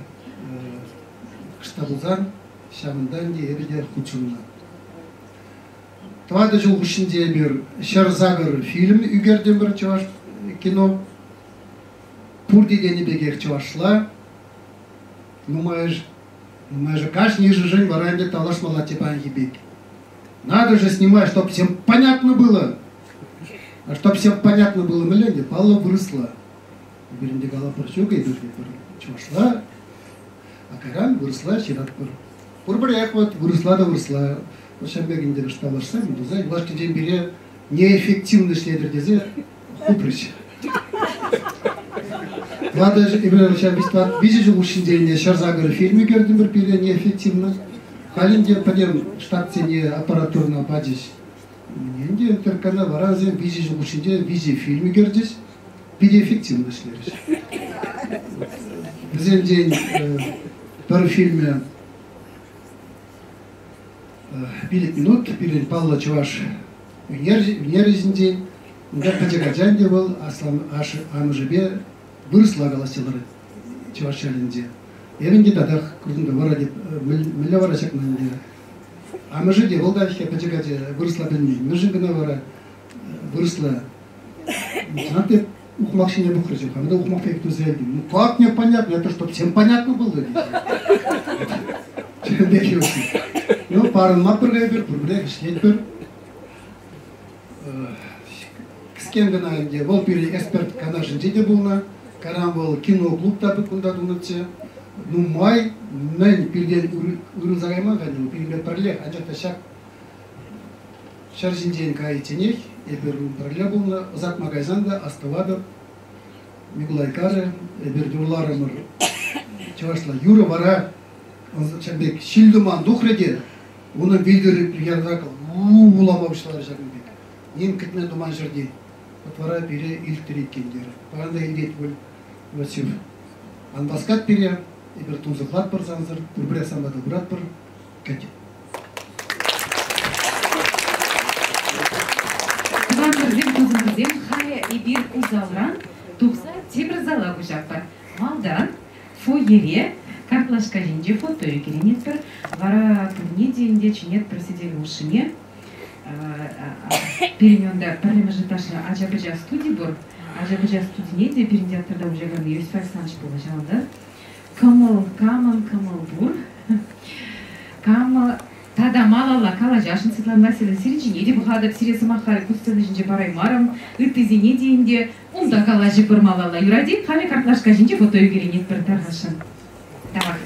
Speaker 14: кӑшта пулсан ҫавӑнта ӗнтӗ эпӗ те хутшӑннӑ. 4 ҫул хушшинче эпир 108 фильм ӳкертӗмӗр чӑваш кино. Пурте тенӗ пекех чӑвашла. Нумайӑш Нумайӑшӗ кашнийӗшӗшӗн вара ӗнтӗ тавлашмалла те паянхи пек. Надо же снимать, чтоб всем понятно было. А чтоб всем понятно было, мӗнле ӗнтӗ, паллӑ вырӑсла. Эпир ӗнтӗ калатпӑр ҫук, эпир пӗр чӑвашла, а кайран вырӑсла ҫыратпӑр. Пурпӗрех вот вырӑсла та вырӑсла. Ҫавӑн пек ӗнтӗ тавлашса, туса юлашкинчен пире неэффективно ӗҫлетӗр тесе хупрӗҫ. Ватӑ эпир ҫав виҫӗ ҫул хушшинче ӗнтӗ 108 фильм ӳкертӗмӗр пире неэффективно. Халь ӗнтӗ пӗтӗм штатсене аппаратурӑна пачӗҫ. Ӗнтӗ НТРКна вара вӗсем 3 ҫул хушшинче виҫӗ фильм ӳкерчӗҫ. Питӗ эффективно ӗҫлерӗҫ. Вӗсенчен пӗр фильмӗ 5 минут пирӗн паллӑ чӑваш ӳнер ӗҫӗнчен. Унта пӗчӗк ача ӗнтӗ вӑл ашшӗ амӑшӗпе вырӑсла калаҫса ларать чӑваш ялӗнче. Эпӗ ӗнтӗ татах куртӑм та вара теп, мӗнле вара ҫакна ӗнтӗ. Амӑшӗ те вӑл та пӗчӗк ача вырӑсла пӗлмен. Мӗншӗн кӑна вара вырӑсла? Чӑнах та ухмах ҫине пӑхрӗ хам та ухмах пек туса илтӗм. Ну как мне понятно? Это чтоб всем понятно было. Ну, парӑнматпӑр эпир, пурпӗрех ӗҫлетпӗр. Кӗскен кӑна ӗнтӗ, вӑл пирӗн эксперт канашӗнче те пулнӑ, кайран вӑл киноклуб та кунта тунӑччӗ. Нумай мӗн пиртен уйрӑлса кайман-ха ӗнтӗ, пирӗнпе пӗрлех, анчах та ҫак ҫӗр ҫинчен кайичченех эпир пӗрле пулнӑ, ӑсатма кайсан та астӑватӑп, Микулай карӗ, эпир юрларӑмӑр чӑвашла. Юрӑ вара ҫав пек ҫил-тӑман тухрӗ те, унӑн витӗр ярса вулама пуҫларӗ ҫакӑн пек. Ним кӗтмен-туман ҫӗртен. Вот вара пире илттӗр иккен терӗ. Паян та илтет пуль Василь. Ан васкат пире, эпир тунсӑхлатпӑр сансӑр, пурпӗрех санпа та пыратпӑр. Кӗт.
Speaker 19: Тӑвансӑрсем, тусӑмӑрсем, халӗ эпир ку залран тухса тепӗр зала куҫатпӑр. Малтан фойере картлашка ҫинче фото ӳкерӗнетпӗр. Вара пурне те ӗнтӗ чӗнетпӗр сӗтел хушшине. Пирӗн унта пӗрремӗш этажра ача-пӑча студи пур. Ача-пӑча студине те пирӗн театрта уҫакан Иосиф Александрович пулнӑ ҫавӑнта. Кӑмӑл, камӑн кӑмӑл пур. Кам тата малалла калаҫасшӑн Светлана Васильевна, сирӗн ҫине те пӑхатӑп, сире сӑмах халь ку сцена ҫинче параймарӑм. Ыттисене те ӗнтӗ унта калаҫӑпӑр малалла. Юрать-и? Халӗ картлашка ҫинче фото ӳкерӗнетпӗр тархасшӑн. Тавах.